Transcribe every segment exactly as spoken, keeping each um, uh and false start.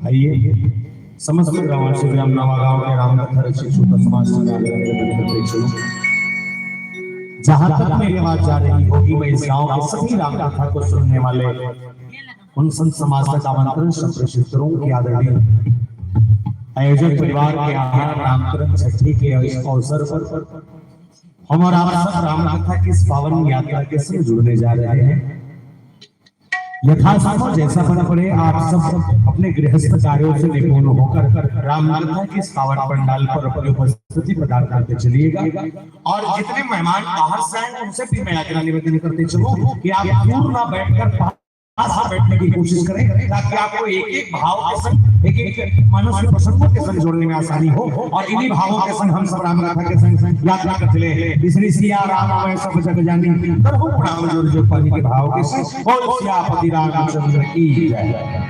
आइए, समस्त ग्रामवासी ग्राम नवागांव के रामकथा रसिक श्रोता समाज संघ के अध्यक्ष हूँ। जहाँ तक मेरी आवाज जा रही होगी, मैं इस गांव के सभी रामकथा को सुनने वाले उन संत समाज तक आमंत्रण संप्रेषित करूँ कि आदरणीय आयोजक परिवार के यहाँ नामकरण छठी के इस अवसर पर हम और आप सब रामकथा की इस पावन यात्रा के संग जुड़ने जा रहे हैं। यथासंभव जैसा बन पड़े, आप सब अपने गृहस्थ कार्यों से निपुण होकर रामकथा के इस पावन पंडाल पर अपनी उपस्थिति प्रदान करते चलिएगा। और जितने मेहमान बाहर से आए, उनसे भी मैं आग्रह निवेदन करते चलूं कि आप दूर ना बैठकर पास में बैठने की कोशिश करें, ताकि आपको एक एक भाव के संग, एक एक मानस के प्रसंगों के संग जोड़ने में आसानी हो। और इन्हीं भावों के संग हम सब रामकथा के संग यात्रा कर चले। श्री सिया राम मैं सब जग जानी, करहु प्रणाम जोर जोर पानी के भाव के संग। बोल सियापति रामचंद्र की जय।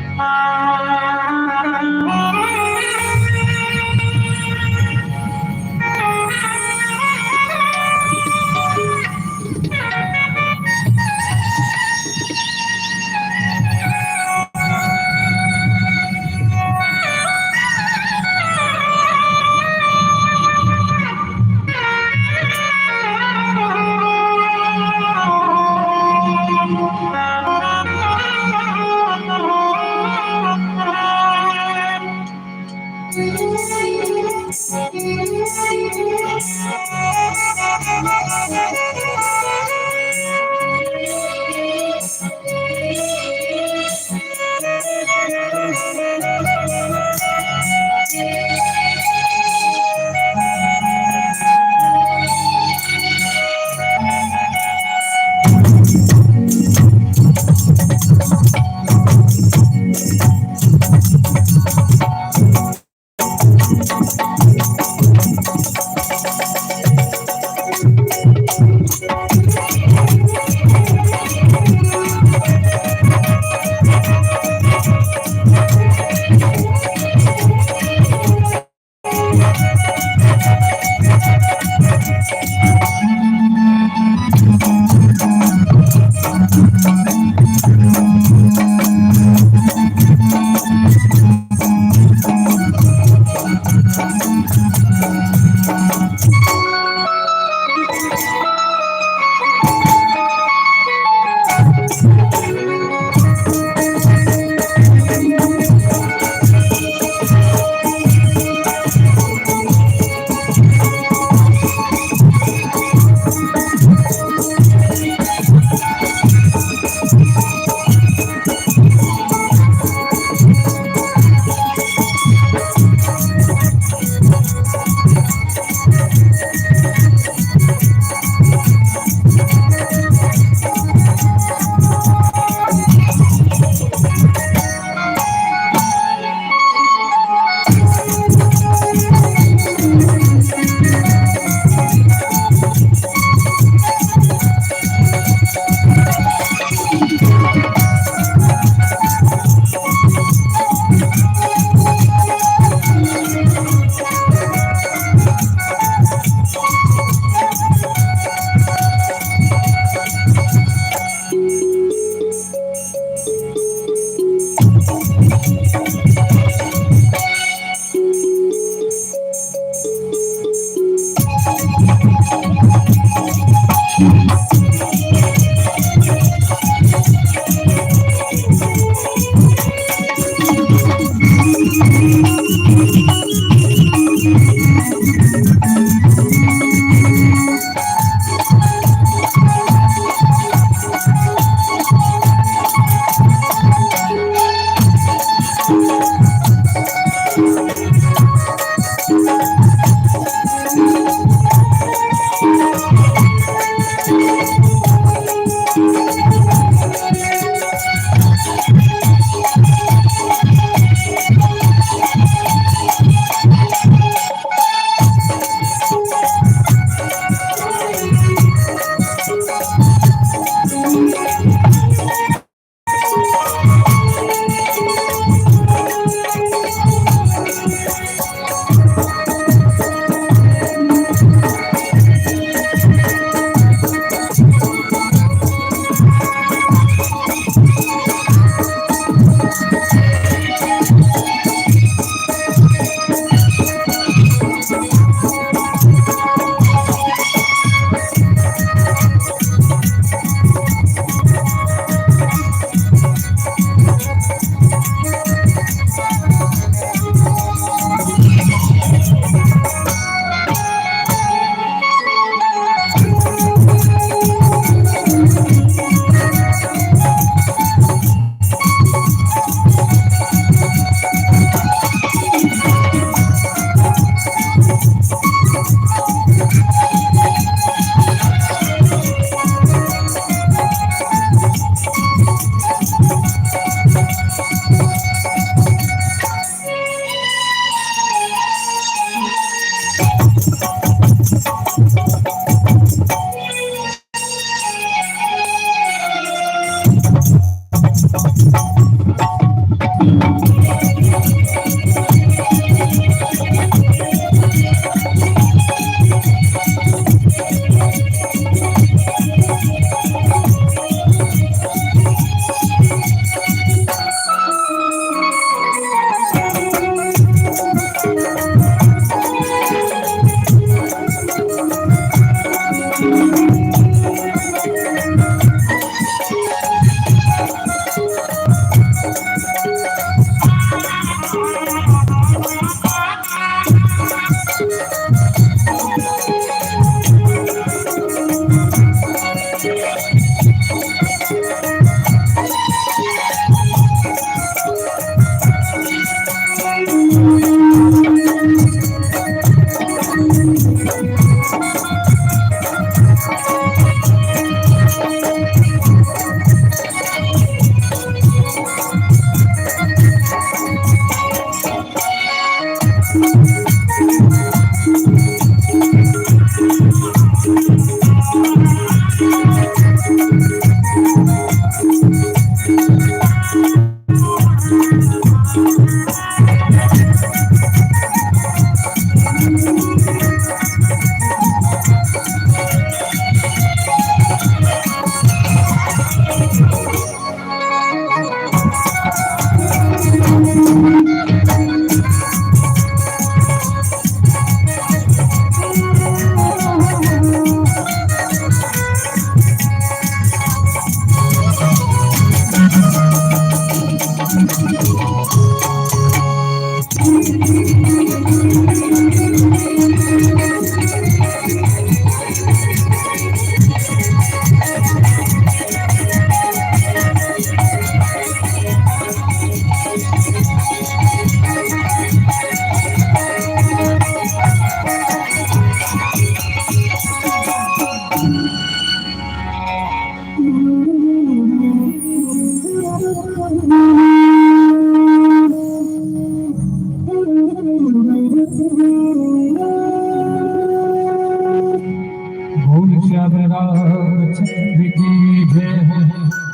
बोल श्याम रामचंद्र की जय हो,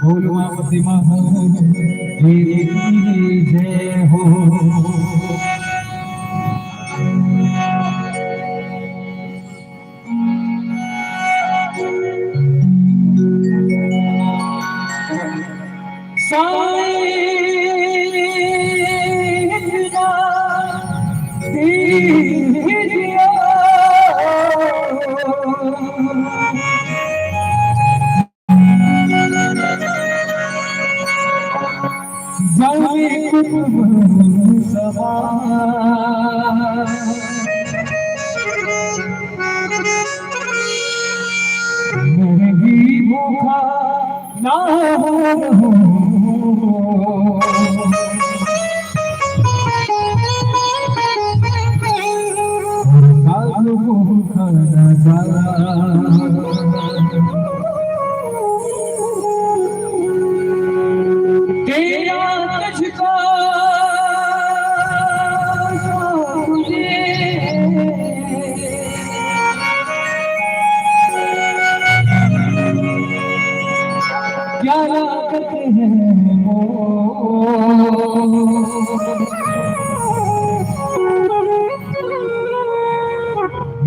बोल माँ प्रतिमा की जय हो।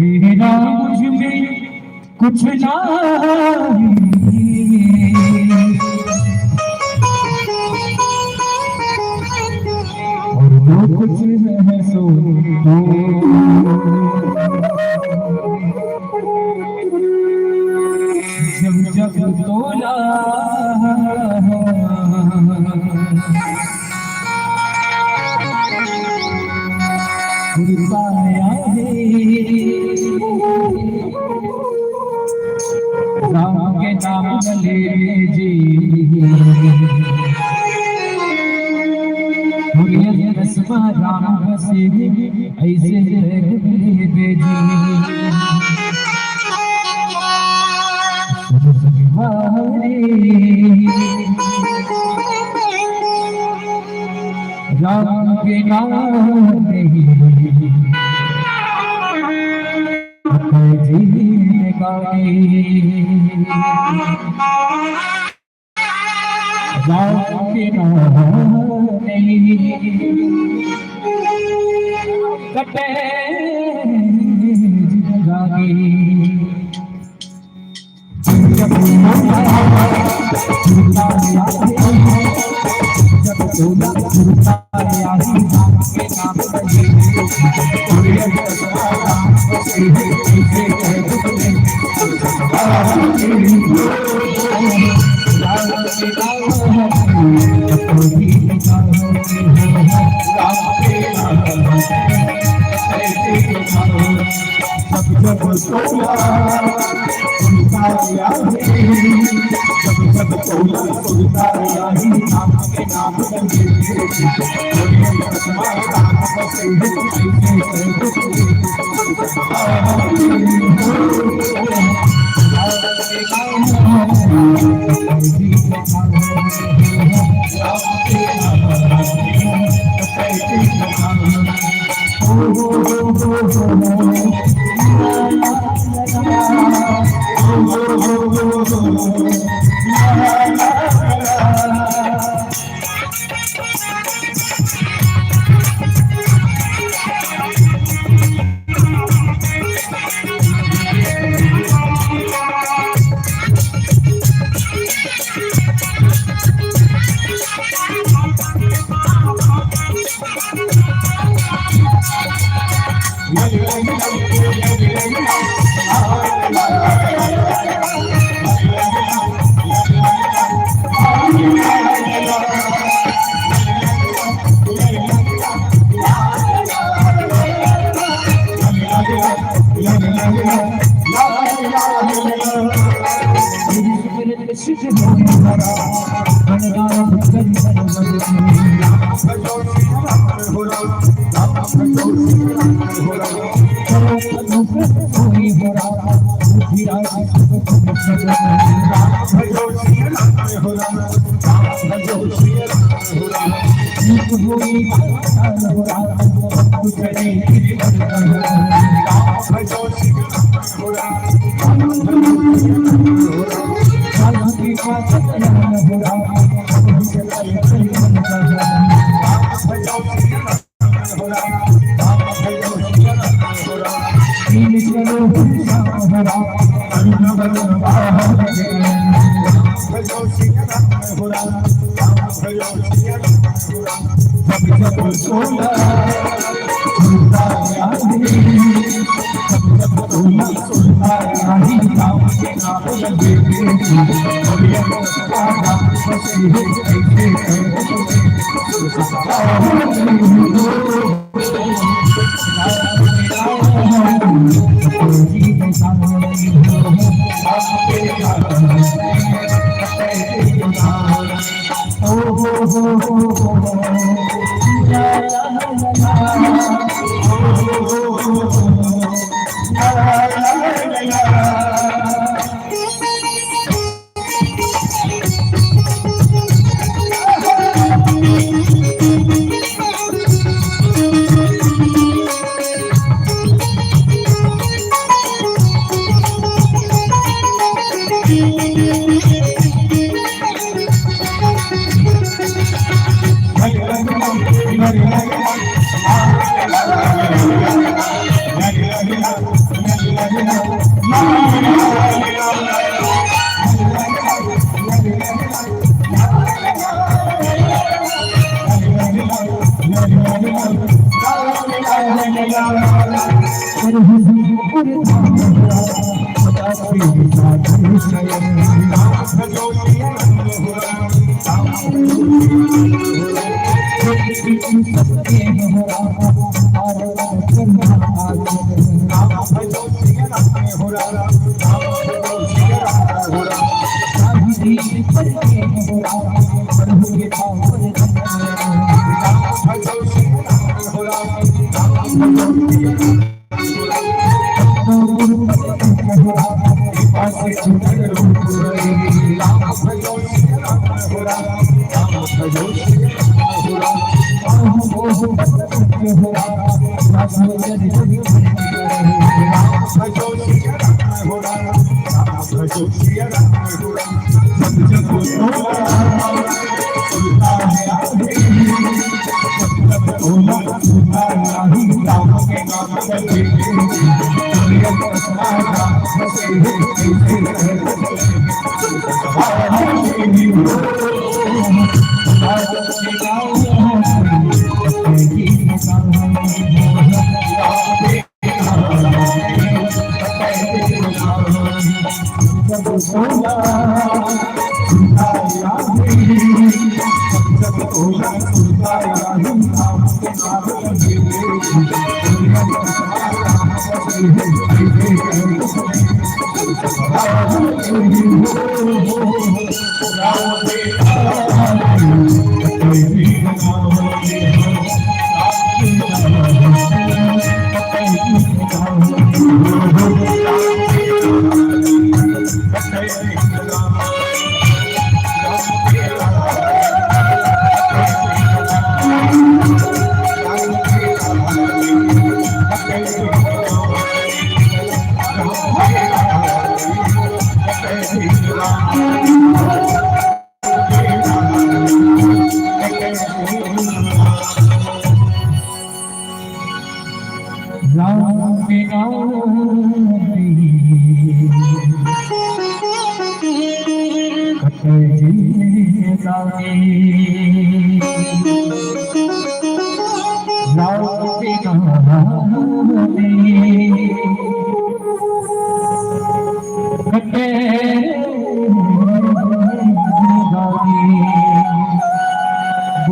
मेरा मुझ में कुछ ना और जो कुछ है सो जब जब तोला कुर्बाया है। राम के नाम ले जी। बोलिए रसमा राम बसे ऐसे दे जी। राम बिना नहीं जिंदगानी। राम बिना नहीं कटे जिंदगानी।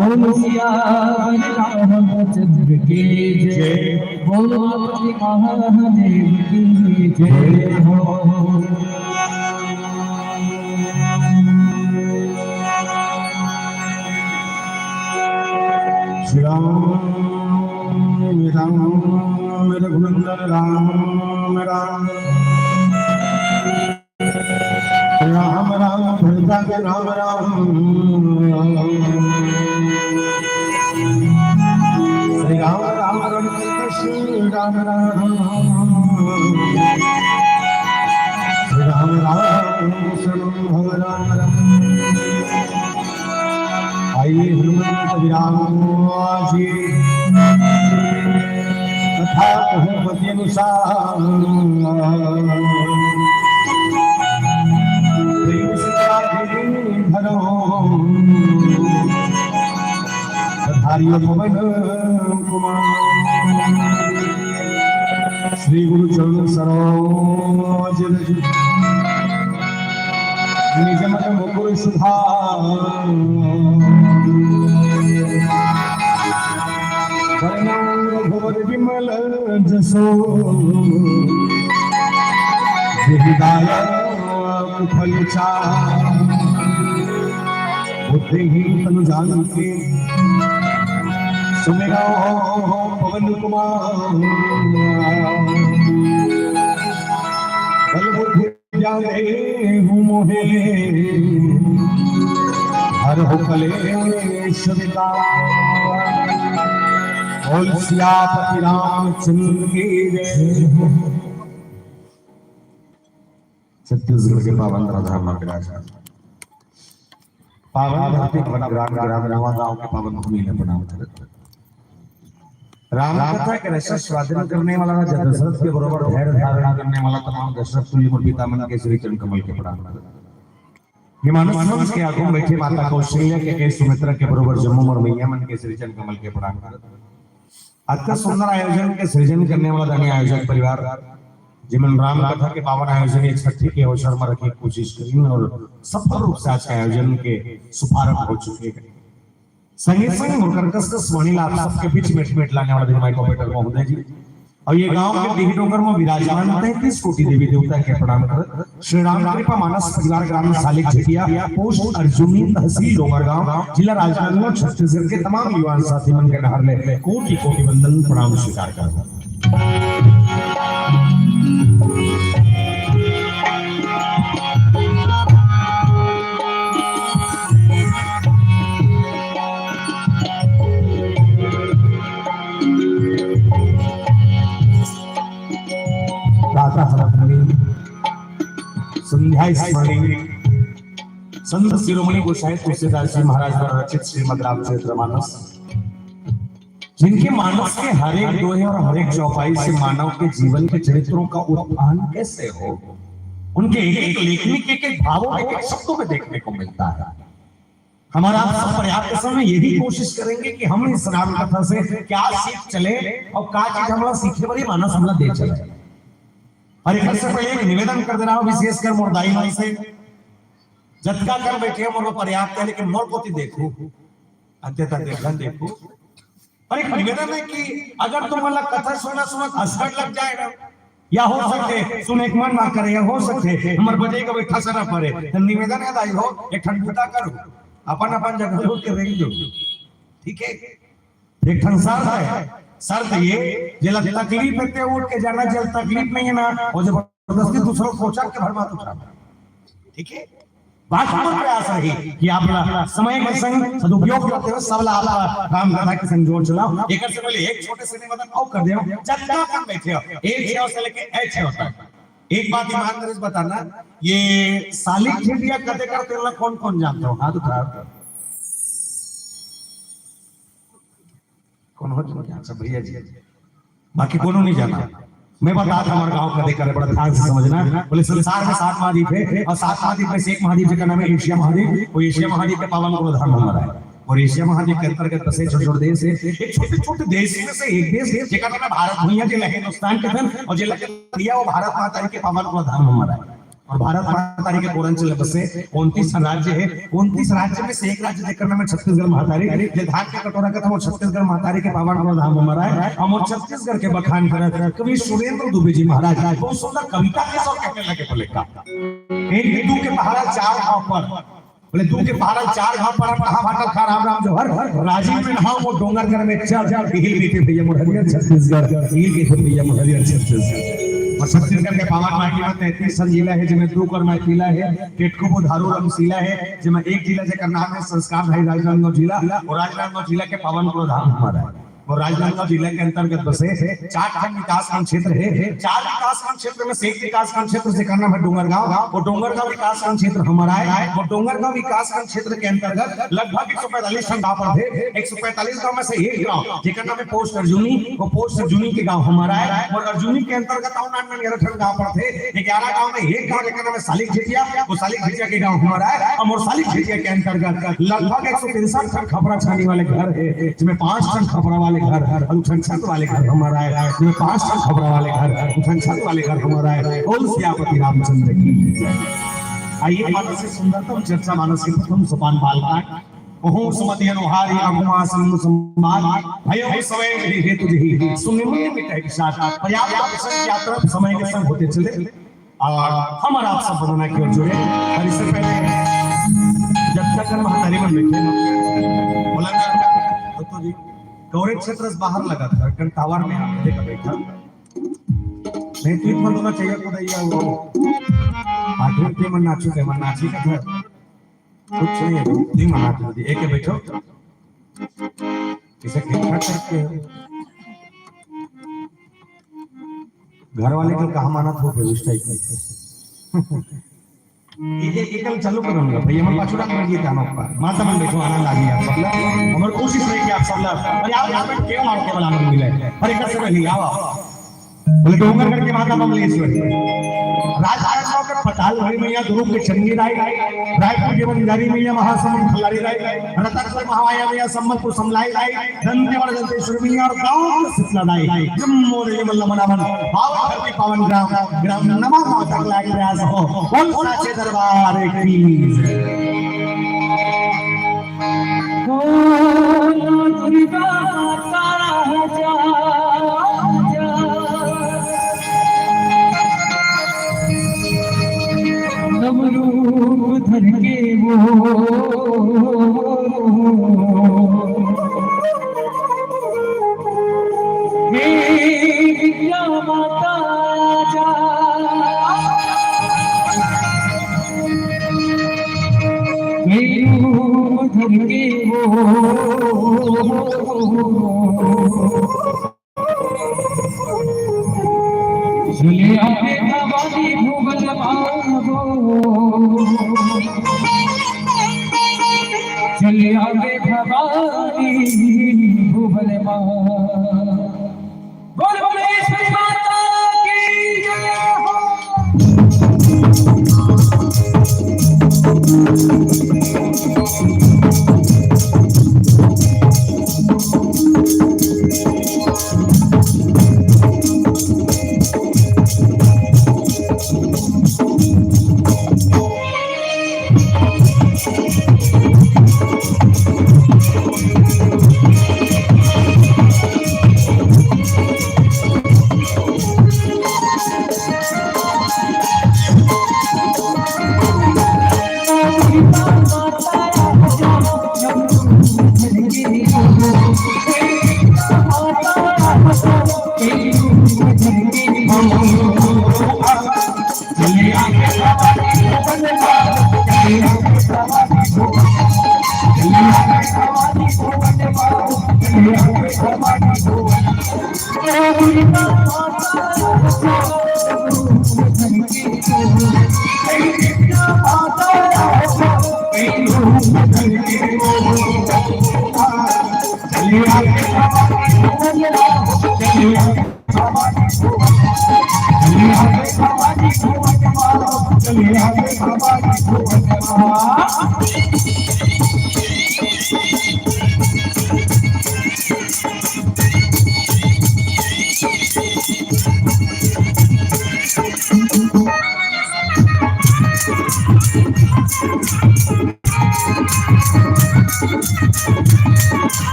बोल सियावर रामचंद्र की जय। बोल महादेव की जय हो। श्री राम राम रघुनंदन राम राम। राम राम भरता के राम राम। श्री राम राम राम कृष्ण राम राम, श्री राम राम शंभव राम राम। आइए हनुमंत विराम जी कथा कहूँ पति अनुसार। प्रेम से राधे धरो पधारियो पवन कुमार। श्री गुरु चरण सरोज रज निज मन मुकुर सुधार। वरनौ रघुवर विमल जसो, जहि दायक फल चारि। बुद्धिहीन तनु जानिके, सुमिरौ पवन कुमार। बल बुद्धि विद्या देहु मोहे, हरहु कलेश विकार। बोल सियापति रामचंद्र की जय। छत्तीसगढ़ के पावन राजधानी में विराजमान पावन धरती, पावन ग्राम, ग्राम नवा गांव के पावन भूमि में प्रणाम करत। राम कथा के रस स्वादन करने वाला राजा दशरथ के बरोबर धैर्य धारणा करने वाला तमाम दशरथ तुल्य मोर पिता मन के श्री चरण कमल के प्रणाम करत। ये मानस मंच के आगू में बैठे माता कौशल्या के, के सुमित्रा के बरोबर जम्मो मोर मैया मन के श्री चरण कमल के प्रणाम करत। अतका सुंदर आयोजन के सृजन करने वाला दानी आयोजक परिवार, जिमन राम कथा के पावन आयोजन एक छठी के अवसर में रखे के कोशिश करिन और सफल रूप से आज के आयोजन के शुभारंभ हो चुके हैं। संगे संग मोर कर कस कस वाणी ला आप सबके बीच में मेट लाने वाला दिन माइक ऑपरेटर महोदय जी और ये गांव के डीह डोंगर में विराजमान तैंतीस कोटि देवी देवता के प्रणाम करत श्री राम कृपा मानस परिवार ग्राम सालिक झेटिया, पोस्ट अर्जुनी, तहसील डोंगरगांव, जिला राजनांदगांव, छत्तीसगढ़ के तमाम युवा साथी मन के डहर ले कोटि कोटि वंदन प्रणाम स्वीकार करत हौं। प्रातः स्मरणीय, संध्या स्मरणीय, संत शिरोमणि गोसाई तुलसीदास जी महाराज द्वारा रचित श्रीमद् रामचरित मानस, जिनके मानस के हर एक दोहे और हर एक चौपाई से मानव के जीवन के चरित्रों का उत्थान कैसे हो, उनके एक एक लेखनी के एक एक भावों में, एक एक शब्दों में देखने को मिलता है। हमारा आप सब प्रयास के समय यही कोशिश करेंगे कि हम इस राम कथा से क्या सीख चले और क्या चीज हमला सीखे बर ये मानस हमला दे चले। और एक से पहले एक निवेदन कर दे रहा हूँ, विशेषकर मोर दाई मन से, जतका कर बैठे मोर पर्याप्त है, लेकिन मोर कोती देखो, अंत्य तक देखन देखो। और एक निवेदन है कि अगर तुम मन ला कथा सुनत सुनत असकट लग जाए ना, या हो सकथे सुने के मन ना करे, या हो सकथे हमर बजे के बैठा सरा परे, तो निवेदन है दाई हो, एक ठन बूता करो, अपन अपन जगह उठ के रेंग दो, ठीक है? एक ठन शर्त है, शर्त ये, जेला तकलीफ है ते उठ के जाना, जेला तकलीफ नहीं है ना, वो जबरदस्ती दूसरों को उठा के भर मत उठा, ठीक है? बात हमर प्रयास रही कि आप ला समय के संग सदुपयोग करते हुए सबला आप राम कथा के संग जोड़ चलाओ। एकर से पहले एक छोटे से निवेदन और कर दे, जब तक हम बैठे हो, एक छेव से लेके एच छेव तक, एक बात ईमानदारी से बताना, ये सालिक झेटिया कते कर तेला कौन कौन जानते हो? हाथ उठाओ। कौन हो तुम? अच्छा, भैया जी, बाकी कोनो नहीं जाना। मैं बता था हमारे गांव का, देखकर बड़ा ध्यान से समझना। बोले, संसार में सात महाद्वीप है और सात महाद्वीप में से एक महाद्वीप जेकर नाम है एशिया महाद्वीप। वो एशिया महाद्वीप के पावन को धाम हमारा है और एशिया महाद्वीप के अंतर्गत बसे छोटे छोटे देश है। एक छोटे छोटे देश में से एक देश जेकर नाम है भारत भुइयां, जेला हिंदुस्तान के धन और जेला के दिया वो भारत माता के पावन को धाम हमारा है। और भारत माता के कोरन चले बसे उनतीस राज्य है। उनतीस राज्य में से एक राज्य जेकर नाम है छत्तीसगढ़ महतारी, जे धान के कटोरा कथा वो छत्तीसगढ़ महतारी के पावन को धाम हमारा है। हम वो छत्तीसगढ़ के बखान करत कवि सुरेंद्र दुबे जी महाराज बहुत सुंदर कविता के साथ कहने लगे, बोले का एक दू के पहाड़ा चार घाव पर, बोले दू के पहाड़ा चार घाव पर कहाँ भाटल खा राम राम जो हर राजी में नहाओ वो डोंगर कर में चल चल हिल मीठे भैया मोर हरियर छत्तीसगढ़, हिल मीठे भैया मोर हरियर छत्तीसगढ़। अउ छत्तीसगढ़ के पावन माटी में तैंतीस ठन जिला हे, जेमे दू कर माटी ला हे, टेटको बुधारू रमशीला हे, जेमे एक जिला जेकर नाम हे संस्कारधारी राजनांदगांव जिला, अउ राजनांदगांव जिला के पावन प्रधान हमारा हे। अउ राजनांदगांव जिला के अंतर्गत बसे चार ठन विकासखंड क्षेत्र हे। चार विकासखंड क्षेत्र में से एक विकासखंड क्षेत्र जेकर नाम हे डोंगरगांव, अउ डोंगरगांव विकासखंड क्षेत्र हमारा हे। अउ डोंगरगांव विकासखंड क्षेत्र के अंतर्गत लगभग एक सौ पैंतालीस ठन गांव पड़थे। एक सौ पैंतालीस गांव में से एक गांव जेकर नाम हे पोस्ट अर्जुनी, अउ पोस्ट अर्जुनी के गांव हमारा हे। अउ अर्जुनी के अंतर्गत अउ नान नान ग्यारह ठन गांव पड़थे। ग्यारह गांव में एक गांव जेकर नाम हे सालिक झिटिया, अउ सालिक झिटिया के गांव हमारा हे। अउ सालिक झिटिया के अंतर्गत लगभग एक सौ तिरसठ ठन खपरा छानी वाले घर हे, जेमे पांच ठन खपरा वाले घर, अउ दू ठन छत वाले घर हमारा हे, जेमे पांच ठन खपरा वाले घर, अउ दू ठन छत वाले घर हमारा हे। बोल सियापति रामचंद्र की जय। आइए, माता से सुंदरतम चर्चा मानस के प्रथम सोपान बालकांड। ओहू सुमति अनुहारी अघुमा संग संवाद, भयो समय यही हेतु जही, सुनिमि मिटहि विषाद। पर्याप्त अवसर की यात्रा समय के संग होते चले। अउ हमर आप सब वंदना के ओर जुड़े। अउ इससे पहले जब तक हम महतारी मन बैठे, बोला ना, दत्तो जी, कवरेज क्षेत्र से बाहर लगा था, कन टावर में आप देखा बैठा। नहीं, तू इतना दोनों चाहिए, खुद ही आओ। आखिर के मन नाचू के, मन नाची का था। कुछ नहीं है, नहीं मना तुम, एक बैठो। इसे ठीक ठाक करके घर वाले को कहा माना था, फिर उस टाइप का। ये, ये, ये कल चालू करूंगा भैया, मैं पाछू डाल रही है, माता मन बैठो, आनंद आ गया आप सब ला। हमारी कोशिश रही कि आप सब ला, अरे आप यहाँ पे क्यों मार केवल आनंद मिले, अरे कैसे नहीं आओ। बोले, डोंगरगढ़ के माता बमलेश्वरी, राजनांदगांव के पताल भरी मैया, दुर्ग के चंडी राय, रायपुर के बंजारी मैया, महासमुंद खल्लारी राय, रतनपुर महामाया मैया, संबलपुर समलाई राय, दंतेवाड़ा दंतेश्वरी मैया अउ गांव के शीतला राय, जम्मो देवी मन ला मनावन, पावन धरती, पावन ग्राम, ग्राम नवा गांव तक लायक प्रयास हो। बोल साचे दरबार की जय। बोलो दुर्गा माता राजा, नव रूप धर के वो, हे विद्या माता राजा, हे रूप धर के वो। चले आवे भवानी भुवन माँ हो। चले आवे भवानी भुवन माँ। बोल बोले श्री माता की जय हो।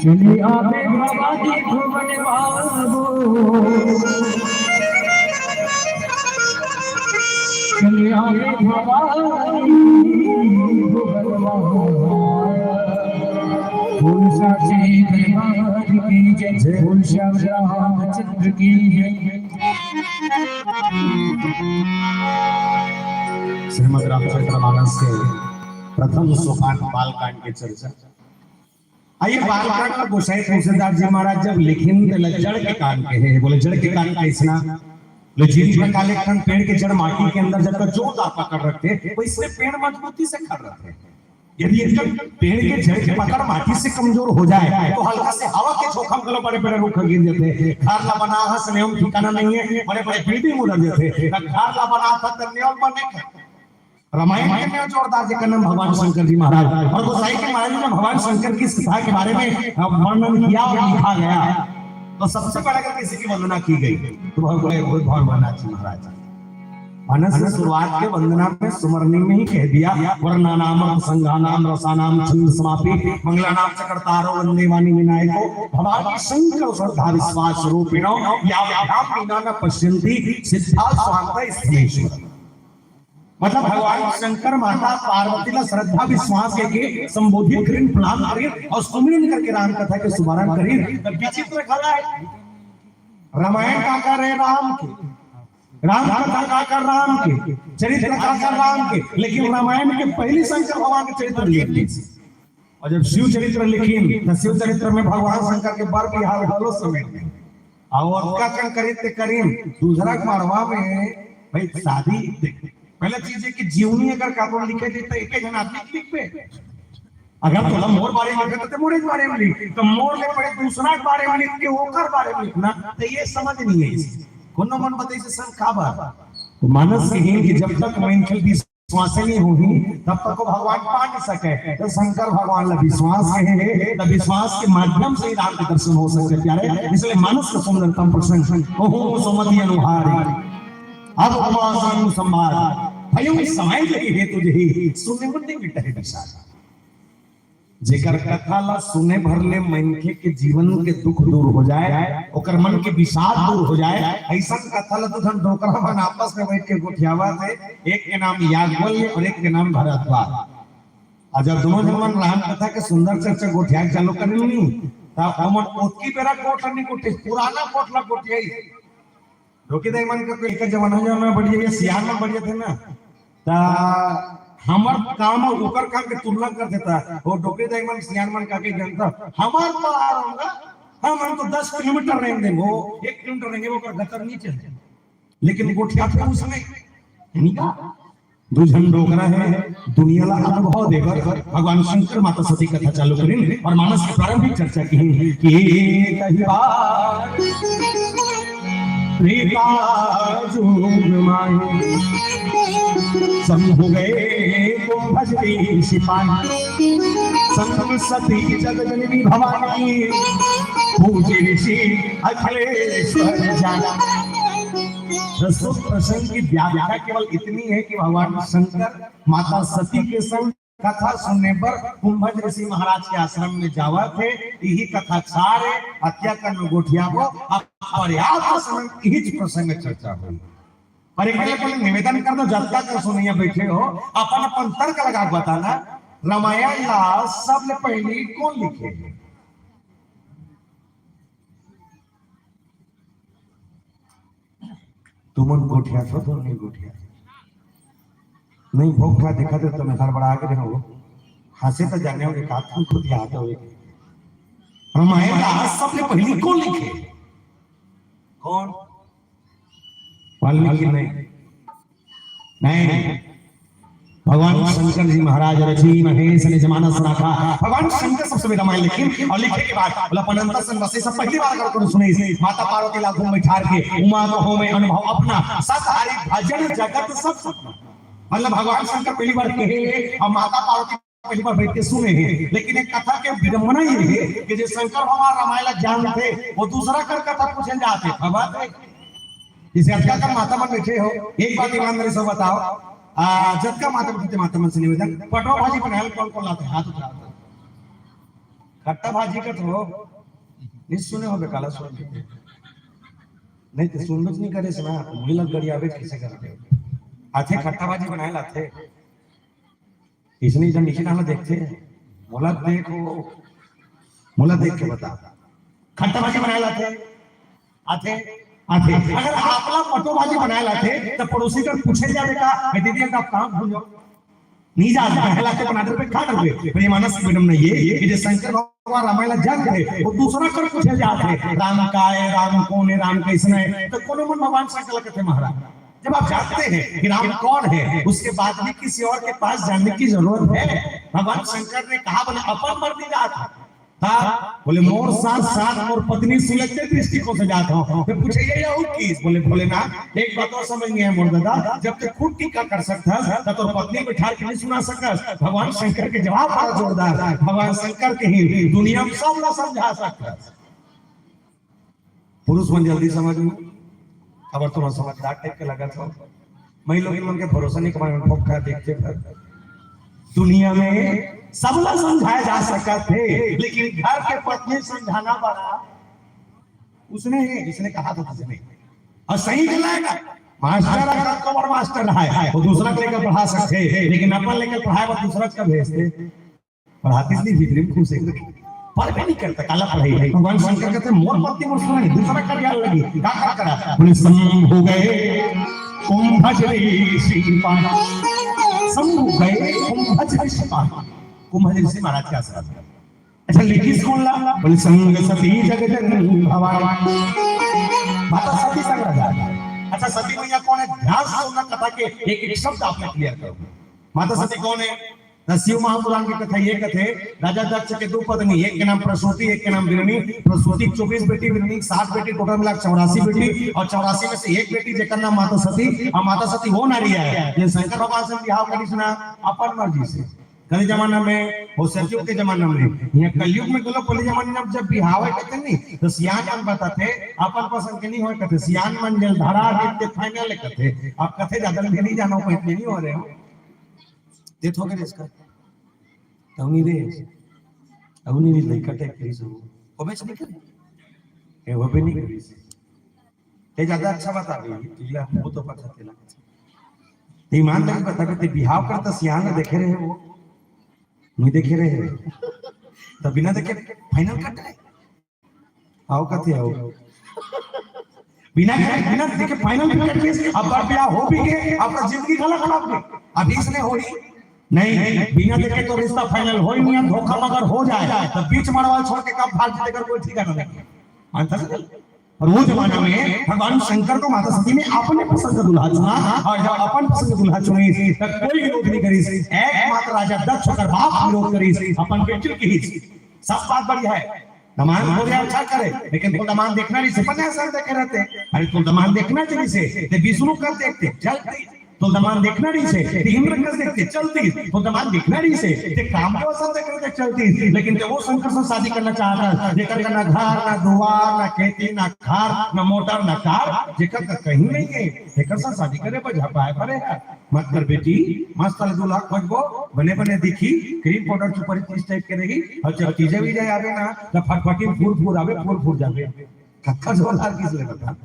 चले आवे भवानी भुवन बाबू, चले आवे भवानी भुवन बाबू। बोल साचे दरबार की जय, बोल श्याम रामचंद्र की जय। श्रीमद् रामचरित मानस के प्रथम सोपान बालकांड के चर्चा। अई बालकांड ला गोसाई तुलसीदास जी महाराज जब लिखिन, त ला जड़ के कान कहे हे। बोले, जड़ के कान कइसना? ले, जिन प्रकार ले एक ठन पेड़ के जड़ माटी के अंदर जब तक जोरदार पकड़ रखथे, वइसने पेड़ मजबूती से खड़ रथे। यदि एक ठन पेड़ के जड़ के पकड़ माटी से कमजोर हो जाए, तो हल्का से हवा के झोंका म घलो बड़े-बड़े रूख गिर जाथे। घर ला बना हस, नेम ठिकाना नइ हे, बड़े-बड़े building उधर जाथे। त घर ला बना था, त नेम बने रामायण के में जोरदार, जेकर नाम भगवान शंकर जी महाराज, और गोसाई के महाराज ने भगवान शंकर की इस कथा के बारे में, अ, वर्णन किया और लिखा गया। तो सबसे पहले अगर किसी की वंदना की गई, तो भगवान, भगवान भगवान जी महाराज। मानस ने शुरुआत के वंदना में सुमरनी में ही कह दिया, "वर्णानाम प्रसंगानाम रसानाम छंद समापि, मंगलानाम च कर्तारो वंदे वाणी विनायको, भवानी शंकर श्रद्धा विश्वास रूपिणो, याभ्याम मीना न पश्यंती सिद्धा स्वांत स्थलेश्वर।" मतलब भगवान शंकर माता पार्वती ला श्रद्धा विश्वास के, के संबोधित करिन, प्रणाम करिन और सुमिरन करके राम कथा के शुभारंभ करिन। त विचित्र घला हे, रामायण का कर रहे राम के, राम कथा का कर राम के, चरित्र का कर राम के, लेकिन रामायण के पहली शंकर भगवान के चरित्र लिख दी। और जब शिव चरित्र लिखिन, त शिव चरित्र में भगवान शंकर के बर बिहाव घलो समेट दे। और ओतका कन करिन ते करिन, दूसरा के मड़वा में भाई शादी देख। पहला चीज हे कि जीवनी अगर काकरो लिखे दे, त एक झन आदमी के लिखबे। अगर तोला मोर बारे में लिखे, त मोरे बारे में लिख। त मोर ले पहले दूसरा के बारे में लिख के ओकर बारे में लिखना, त ये समझ नइ हे। कोनो मन बताइस संग काबर? त मानस के हे कि जब तक मनखे बीस विश्वास नहीं होही, तब तक वो भगवान पा नहीं सके। तो शंकर भगवान ला विश्वास हे, तो विश्वास के माध्यम से ही राम के दर्शन हो सकते प्यारे। इसलिए मानस का सुंदरतम प्रसंग, ओहू सुमति अनुहारी, अब उमा संग संवाद, भयउ समय जहि हेतु जहि, सुने मन नहीं मिटहि विषाद। जेकर कथा ला सुने भर ले मनखे के जीवन के दुख दूर हो जाए, ओकर मन के विषाद दूर हो जाए, अइसन कथा ला दू झन डोकरा मन आपस में बैठ के गोठियावत हे। एक के नाम याज्ञवल्क्य और एक के नाम भरद्वाज। अउ जब दोनों झन मन राम कथा के सुंदर चर्चा गोठियाए चालू करिन नी, तब ओमन ओतकी बेरा गोठ ला नी गोठियाइस, पुराना गोठ ला गोठियाइस। डोकरी दाई मन के कोई एक जमाना, जमाना बढ़िया या सियान मन बढ़िया थे ना, ता हमर काम अउ ओकर काम के तुलना कर देता। वो डोकरी दाई मन सियान मन का के जानता, हमर पार होगा, हम, हम तो दस किलोमीटर रेंग देंगे, वो एक किलोमीटर रेंगे, वो कर गतर नहीं चलते। लेकिन गोठियाथे उसमें, यानी का दू झन डोकरा हे, दुनिया ला अनुभव देबर भगवान शंकर माता सती कथा चालू करिन और मानस के प्रारंभिक चर्चा किहिन कि एक ही बार त्रेता जुग माहे, शंभु गए कुंभज ऋषि पाए। शंभु सती जग जननी भवानी, पूजे ऋषि अखिलेश्वर जाना। प्रस्तुत प्रसंग की व्याख्या केवल इतनी है कि भगवान शंकर माता सती के संग कथा सुनने बर कुंभज ऋषि महाराज के आश्रम में जावत हे। यही कथा चार हे, हत्या कर्म गोठियाबो, अब पर्याप्त समय इही प्रसंग चर्चा होई। पर एक पहले निवेदन कर दो, जतका कर सुनइया बैठे हो, अपन अपन तर्क लगा के बताना, रामायण ला सबले पहली कौन लिखे? तुमन गोठियाथो तो नहीं गोठिया? नहीं, भोग खा देखा तो तुम्हें हड़बड़ा के रहो। हंसे तो जाने होगे, का तुम खुद याद हो। रामायण ला सबले पहली कौन लिखे? कौन? वाल्मीकि नहीं। नहीं। भगवान शंकर जी महाराज रचि महेश ने जमाना सुराखा। भगवान शंकर सबसे पहले रामायण लिखिन और लिखे के बाद बोला, "पनंतर सन बसे सब पहली बार करके सुने।" माता पार्वती ला घूम बैठार के उमा कहो में अनुभव अपना, सत हरि भजन जगत सब सपना। मतलब भगवान शंकर पहली बार कहे और माता पार्वती पहली बार बैठ के सुने हे। लेकिन एक कथा के विडंबना ये हे कि जे शंकर भगवान रामायण ला जानथे, वो दूसरा कर कथा पूछे जाथे। खबर हे? जैसे अतका कन माता मन बैठे हो, एक बात ईमानदारी से बताओ, आ, जतका माता बैठे, माता मन से निवेदन, पटवा भाजी बनाए ल कौन कौन लाथे? हाथ उठा। खट्टा भाजी का तो नहीं सुने हो, बेकाला सुन के। नहीं तो सुनबे नहीं करे से ना, मुड़ी लग गड़ी आवे कैसे करते? आथे खट्टा भाजी बनाए लाथे। इसने जब नीचे डाला देखते हैं, मोला देखो, मोला देख के बता, खट्टा भाजी बनाए लाथे, आथे, आथे। अगर आपला पटो भाजी बनाए लाथे, तो पड़ोसी कर पूछे जावे का, "ए दीदी, एक कप कहाँ भूल जाओ?" नहीं जा, पहला तो बना दे, खा कर दे। पर ये मानस की विडंबना ये, ये कि जे शंकर भगवान रामायण ला जानथे, वो दूसरा कर पूछे जाथे, "राम काय, राम कौन है, राम कैसन है?" तो कोनो मन भगवान शंकर ला कथे महाराज। जब आप जानते हैं कि राम कौन है, उसके बाद भी किसी और के पास जानने की जरूरत है? भगवान शंकर ने कहा, बोले, "अपन मर नहीं जाता था।" बोले, "मोर साथ साथ मोर पत्नी सुलगते दृष्टिकोण से जाता हूँ।" तो पूछे, "ये, ये हो किस?" बोले, "भोलेनाथ, एक बात और समझ नहीं है मोर दादा, जब तक खुद टीका कर सकता है, तब तो पत्नी बैठा के नहीं सुना सकता।" भगवान शंकर के जवाब बड़ा जोरदार, भगवान शंकर के ही दुनिया में सब ला समझा सकता है। पुरुष मन जल्दी समझ में, अगर तुम समझदार टाइप के लगत हो, मैं लोग मन के भरोसा नहीं कमाए, भोग खा देखते भर। दुनिया में सबला समझाया जा सकत हे, लेकिन घर के पत्नी समझाना बड़ा उसने, इसने कहा था तुझने। और सही मिलाएगा, मास्टर अगर आपका बड़ा मास्टर रहा है, वो दूसरा को लेकर पढ़ा सकते हैं, लेकिन अपन लेकर पढ़ाए वो दूसरा का भेजते। पढ़ातीस नहीं, भीतरी में घुसे। पर भी नहीं करता, काला पढ़ाई है। भगवान शंकर कहते, "मोर पत्नी मोर सुनाई, दूसरा कर ज्ञान लगी।" का, का करा? बोले, "शंभु गए कुंभज ऋषि पाए।" शंभु गए कुंभज ऋषि पाए। कुंभज ऋषि महाराज के आश्रम में। अच्छा, लिखिस कौन ला? बोले, "संग सती जग जननी भवानी।" माता सती संग रहा। अच्छा, सती मैया कौन है? ध्यान से सुनना, कथा के एक एक शब्द आपने क्लियर करो। माता सती कौन है? त शिव महापुराण के कथा ये कथे, राजा दक्ष के दू पत्नी, एक के नाम प्रसूति, एक के नाम बिरनी। प्रसूति के चौबीस बेटी, बिरनी के सात बेटी, टोटल मिला के चौरासी बेटी, और चौरासी में से एक बेटी जेकर नाम माता सती, और माता सती वो नारी है, जे शंकर भगवान से बिहाव करिस ना अपन मर्जी से। कल जमाना में, वो सतयुग के जमाना में, यहाँ कलयुग में बोलो, पहले जमाना में जब बिहाव है कथे नहीं, तो सियान मन बताथे, अपन पसंद के नहीं होय कथे, सियान मन जलधरा देते फाइनल कथे, अब कथे ज्यादा नहीं जानो, कोई नहीं हो रहे हो। दे थोके रे इसका। तब नहीं रे। तब नहीं रे, लइका टाइप करिस हो। होबे नहीं करे। ए, होबे नहीं करिस। ते ज्यादा अच्छा बता रही, तुझे वो तो पता तेला। ते ईमान लगे बता के ते बिहाव करता सियान देखे रहे वो। नहीं देखे रहे। तब बिना देखे फाइनल कट है। आओ कथे आओ। बिना, बिना देखे फाइनल भी कट गइस, अब बार बिहाव हो भी के, आपका जिंदगी गलत खराब गई। अभी इसने हो रही। नहीं, बिना देखे तो रिश्ता फाइनल हो ही नहीं, धोखा मगर हो जाए, तो बीच मड़वा छोड़ के कब भाग जाते कर कोई ठिकाना नहीं। मानता से नहीं। और वो जमाना में भगवान शंकर को माता सती ने अपने पसंद का दूल्हा चुना, और जब अपन पसंद का दूल्हा चुने, तब कोई विरोध नहीं करिस। एकमात्र राजा दक्ष ओकर बाप विरोध करिस, अपन बेटी के ही। सब बात बढ़िया है, दमांद हो गया अच्छा करे, लेकिन तो दमांद देखना नहीं से पन्ना सर देखे रहते। अरे तो दमांद देखना चाहिए से, ते विष्णु कर देखते, चलते। तो दमांद देखना नहीं से, ते इंद्र कर देखते, चलती। तो दमांद देखना नहीं से, ते काम के वसन देख रहते, चलती। लेकिन ते वो शंकर से शादी करना चाहता है, जेकर का ना घर, ना दुआर, ना खेती, ना घर, ना मोटर, ना कार, जेकर का कहीं नहीं है, जेकर से शादी करे पर झपाए पड़े है। मत कर बेटी, मस्त ले दू लाख खोजबो, बने बने दिखी, क्रीम पाउडर सुपारी तीस टाइप के रही, और जब तीजे भी जाए आवे ना, तो फटफटी फूर फूर आवे, फूर फूर जावे। कक्का जोरदार किस ले बता।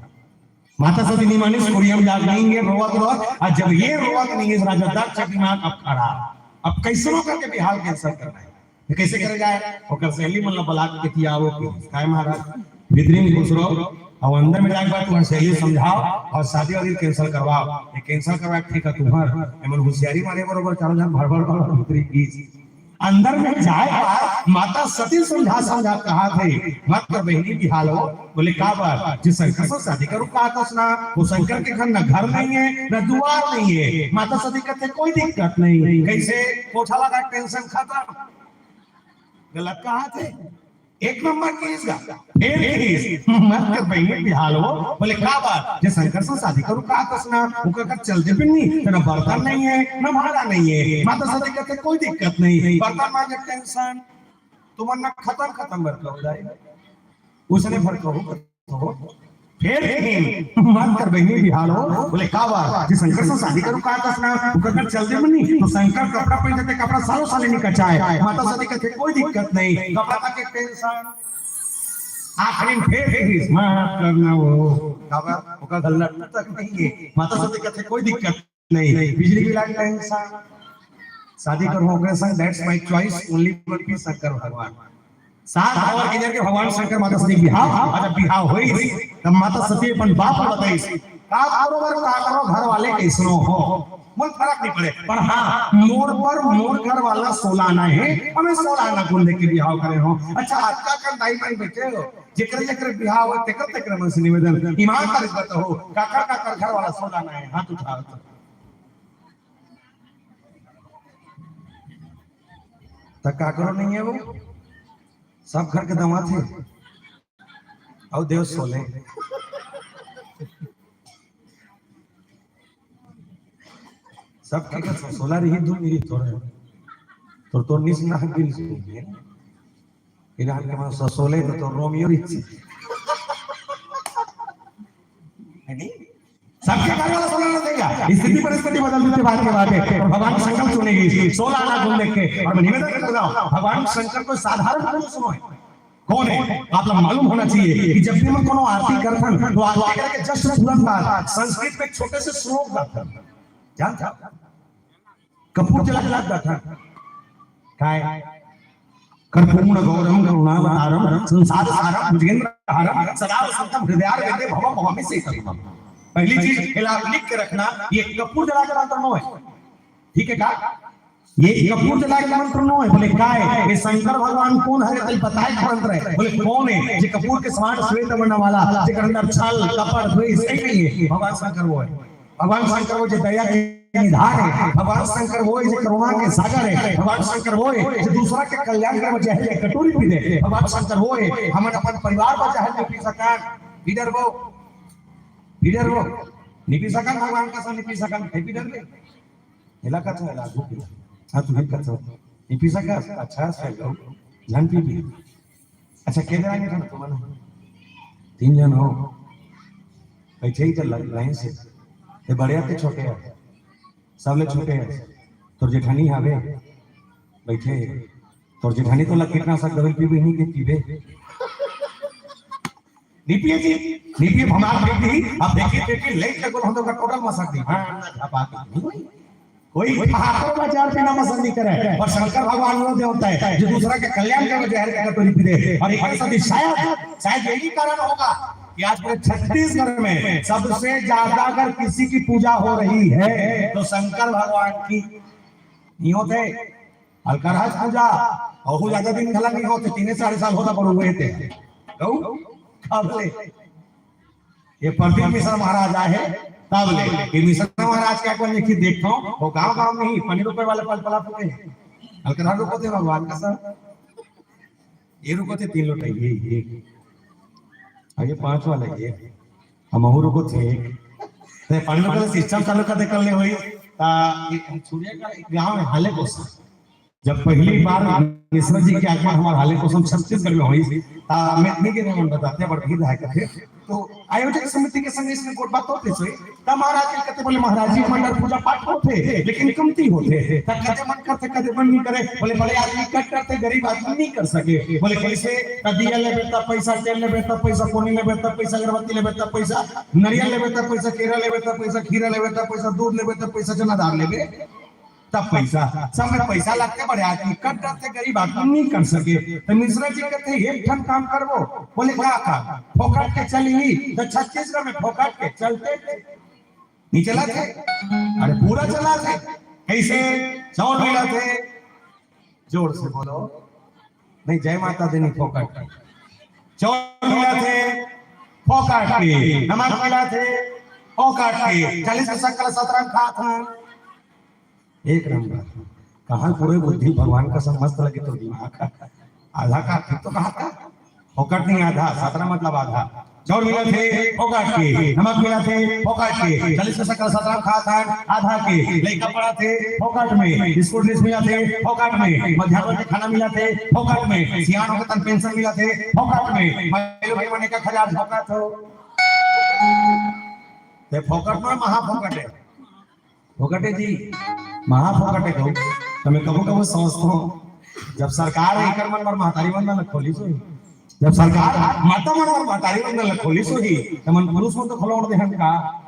माता सती नहीं मानिस, कुड़ियम जाग नहीं है, रोवत रोवत, और जब ये रोवत नहीं है, राजा दक्ष दिमाग अब खराब, अब कैसे करके बिहाव cancel करना है। तो कैसे करे जाए? ओकर सहेली मन ला बला के तियावो के, "काय महाराज, भीतरी में घुस रहो, और अंदर में जाके बात तुम्हारी सहेली समझाओ, और शादी वादी cancel करवाओ।" ये cancel करवा के ठीक है तुम्हार, एमन होशियारी मारे बरोबर चारों जन भड़बड़ भड़बड़ भीतरी की। अंदर में जाए बार माता सती समझा समझा कहा थे, "मत कर बहिनी बिहाव हो।" बोले, "का बात?" "जे शंकर से शादी करूँ कहा था ना, वो शंकर के घर ना घर नहीं है, ना दुआर नहीं है।" माता सती कहते, "कोई दिक्कत नहीं।" कैसे? कोठा लगा, tension खत्म। गलत कहा थे, एक नंबर किस गा। फिर किस, "मत कर बहिनी बिहाव हो।" बोले, "का बात?" "जे शंकर से शादी करूँ कहा था ना, वो कहकर चल दे भी नहीं, तो ना बर्तन नहीं है, ना भाड़ा नहीं है।" माता सती कहते, "कोई दिक्कत नहीं, बर्तन मांजे tension, तुम ना खत्म खत्म बर्तन हो जाए।" उसने भर कहो, कहो। फिर कहीं, "मत कर बहिनी बिहाव हो।" बोले, "का बात?" "जे शंकर से शादी करूँ कहा था ना, वो कहकर चल दे भी नहीं, तो शंकर कपड़ा पहन देते, कपड़ा सालों साल नहीं कचाए।" माता सती कहते, "कोई दिक्कत नहीं, कपड़ा तक एक tension।" आखिरी में फिर कहीं, "मत करना वो।" का बात? ओका घर लड़ता तक नहीं है। माता सती कहते, "कोई दिक्कत नहीं।" बिजली बिल आ गया, tension। शादी करूँ ओकरे संग, that's my choice, only one piece Shankar भगवान। सात आवर के जगह भगवान शंकर माता सती बिहाव, और जब बिहाव होइस, तब माता सती अपन बाप को बताइस, "का करो बर, का करो, घर वाले कैसनो हो, मोर फरक नहीं पड़े, पर हाँ, मोर बर मोर घर वाला सोला आना है, हमें सोला आना गुंदे के बिहाव करे हो।" अच्छा, आज का कर दाई माई बैठे हो, जेकर जेकर बिहाव हो, तेकर तेकर मन से निवेदन, ईमानदारी से बताओ, काकर काकर घर वाला सोला आना है, हाथ उठाओ तो। त काकरो नहीं है वो, सब घर के दमाद थे। अउ देव सोले। सब के घर सोला रही, दू मिली तोरे। तो तोर निस ना गिल सुनिए। इधर के मन सोले तो, तो रोमियो रही। है नहीं? सबके घर वाला सोला ना देगा। स्थिति परिस्थिति बदल देते बात के बात है। और भगवान शंकर चुनेगी, सोला आना गुण देख के। और मैं निवेदन करता हूँ, भगवान शंकर को साधारण गुण सुनो है। कौन है? आप लोग मालूम होना चाहिए कि जब भी हम कोनो आरती करथन, तो आरती करके just तुरंत बाद संस्कृत में छोटे से श्लोक गाथन। जानता? कपूर जला के लाग जाता। काय? कर्पूर गौरम करुणावतारम संसार सारम भुजगेंद्र हारम सदा वसंतम हृदयार वेदे भवम भवामी सीतम। पहली चीज, इला लिख के रखना, ये कपूर जला के मंत्र नो है। ठीक है का? ये कपूर जला के मंत्र नो है। बोले, "काय? ये शंकर भगवान कौन है?" तो बताए के मंत्र है। बोले, "कौन है? जे कपूर के समान श्वेत वर्ण वाला, जेकर अंदर छल, कपट, द्वेष, सही नहीं है। भगवान शंकर वो है।" भगवान शंकर वो जो दया के निधान हे। भगवान शंकर वो हे जे करुणा के सागर हे। भगवान शंकर वो हे जे दूसरा के कल्याण करे बर जहर के कटोरी पी दे। भगवान शंकर वो हे, हमन अपन परिवार बर जहर नइ पी सकन। पी डरबो, पी डरबो, नइ पी सकन, भगवान कसम नइ पी सकन, हे पी डरबे। एला कथो, एला आगू पी। हाँ, तुही कथो। नइ पी सकस? अच्छा, सही हो। झन पी पी। अच्छा, के जन आगे था तुमन? तीन जन हो। बइठे ही तो ल-, लाइन से। ये बड़े आते छोटे आते। सबले छोटे हे। तोर जेठानी हावे। बइठे हे। तोर जेठानी तोला कीटनाशक दवाई पीबे नहीं के पीबे? नइ पिए जी, नइ पिए, भमार फेंक दी। अब फेंकी, फेंकी, ले के गोल हम लोग का टोटल मसक दी। हाँ, ना खा पाते। कोई ठाकुर बाजार बिना मसक नइ करे। अउ शंकर भगवान वो देवता हे जे दूसरा के कल्याण करे बर जहर के कटोरी पी दे। अउ एक साथ ही शायद, शायद यही कारण होगा कि आज पूरे छत्तीसगढ़ में सबसे ज्यादा अगर किसी की पूजा हो रही है तो शंकर भगवान की नइ होथे। अलकरहा पूजा, ओहू ज्यादा दिन घला नइ होथे, तीने चार साल होता बड़ू हुए थे। कहू, कब ले? ये प्रदीप मिश्रा महाराज आए हे, तब ले। ये मिश्रा महाराज के एक बार लिखी देखता हूँ, वो गाँव गाँव में ही पन्नी रुपए वाले पल पला फूटे हैं। अलकरहा रुको थे भगवान कसम। ये रुको थे तीन लोटा, ये, ये। और ये पांच वाला, ये। हम अहू रुको थे। ते पन्नी रुपए वाले सिस्टम चालू कर दे कर ले होई। ता ये छुड़िया का एक गाँव हे हाले कोसा। जब पहली बार मिश्रा जी के आगमन हमारे हाले कोसा छत्तीसगढ़ में होइस, ता मैं इतनी के नाम बताते हैं, बड़ भीड़ है करके। तो आयोजक समिति के संग इसमें गोठ बात होते सोई, ता महाराज जी कहते बोले, "महाराज जी, हमर पूजा पाठ होथे, लेकिन कमती होथे।" ता कदे मन करथे, कदे मन नइ करे। बोले, "बड़े आदमी कट करथे, गरीब आदमी नइ कर सके।" बोले, "कैसे?" ता दिया लेबे ता पैसा, तेल लेबे ता पैसा, कोनी लेबे ता पैसा, अगरबत्ती लेबे ता पैसा, नरियल लेबे ता पैसा, केरा लेबे ता पैसा, खीरा लेबे ता पैसा, दूध लेबे ता पैसा, चना दाल लेबे ता पैसा, सब में पैसा लगथे, बड़े आदमी कट करथे, गरीब आदमी नइ कर सके। तो मिश्रा जी कहथे, "एक ठन काम करबो।" बोले, "का काम?" "फोकट के चलही।" तो छत्तीसगढ़ में फोकट के चलथे, नइ चलथे? अरे पूरा चलथे। कैसे? चाउर मिलथे, जोर से बोलो। नहीं, जय माता दी नइ, फोकट के। चाउर मिलथे, फोकट के। नमक मिलथे, फोकट के। चालीस पैसा के सतरा म खात हन। एक नंबर। कहाँ पूरे बुद्धि भगवान कसम मस्त लगे तो दिमाग का। आधा का ठीक तो कहा था? फोकट नहीं आधा, सतरा मतलब आधा। चाउर मिलथे, फोकट के। नमक मिलथे, फोकट के। चालीस पैसा के सतरा खात हन, आधा के। लइका पढ़थे, फोकट में। स्कूल ड्रेस मिलथे, फोकट में। मध्याह्न के खाना मिलथे, फोकट में। सियान होके तन पेंशन मिलथे, फोकट में। भाई लोग, भाई मन एक हजार फोकट हो। ते फोकट में महा फोकट हे। फोकटे जी, महा फोकटे कहू। त मैं कभू कभू सोचथों, जब सरकार एकर मन बर महतारी वंदन ल खोलिस होही, जब सरकार माता मन बर महतारी वंदन ल खोलिस होही, त मन पुरुष मन तो खोलोड़ देहन का?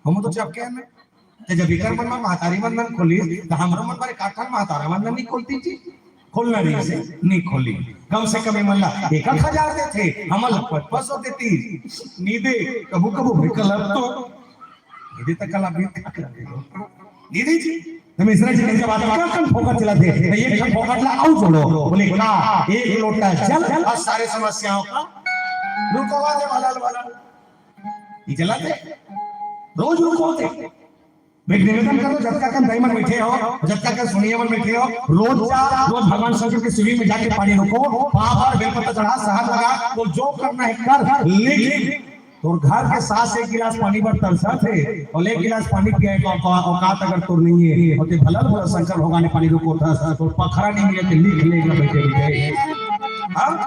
हम तो चपके हन। त जब एकर मन बर महतारी वंदन खोलिस, त हमरो मन बर एक आध ठन महतारा वंदन नइ खोलती जी? खोलना रहिसे, नइ खोली। कम से कम एमन ला एक एक हजार देथे, हमन ला पच पच सौ देती। नइ दे, कभू कभू विकल्प तो दे दे, त कला भी नइ दे जी। त मिश्रा जी कहिथे, "बात का कम फोकट चलाथे, त एक ठन फोकट ला अउ जोड़ो।" बोले, "का?" "एक लोटा जल अउ सारे समस्याओं का रुकवा दे, वाला, वाला।" नइ चलाथे, रोज रुकवाथे। मैं निवेदन करथों, जतका कन दाई मन बइठे हो, जतका कन सुनिया मन बइठे हो, रोज जा, रोज भगवान शंकर के शिविर में जाके पानी रुको, पाँव पर बेलपत्ता चढ़ा, शहद लगा, तो जो करना है कर, लेकिन तोर घर के सास एक गिलास पानी बर तरसथे, अउ एक गिलास पानी पियाए के औका-, औकात अगर तोर नइ हे, अउ ते भला भला शंकर भगवान के पानी रुकोथस, तोर पखरा नइ मिले, ते लिख ले बइठे बइठे। हाँ?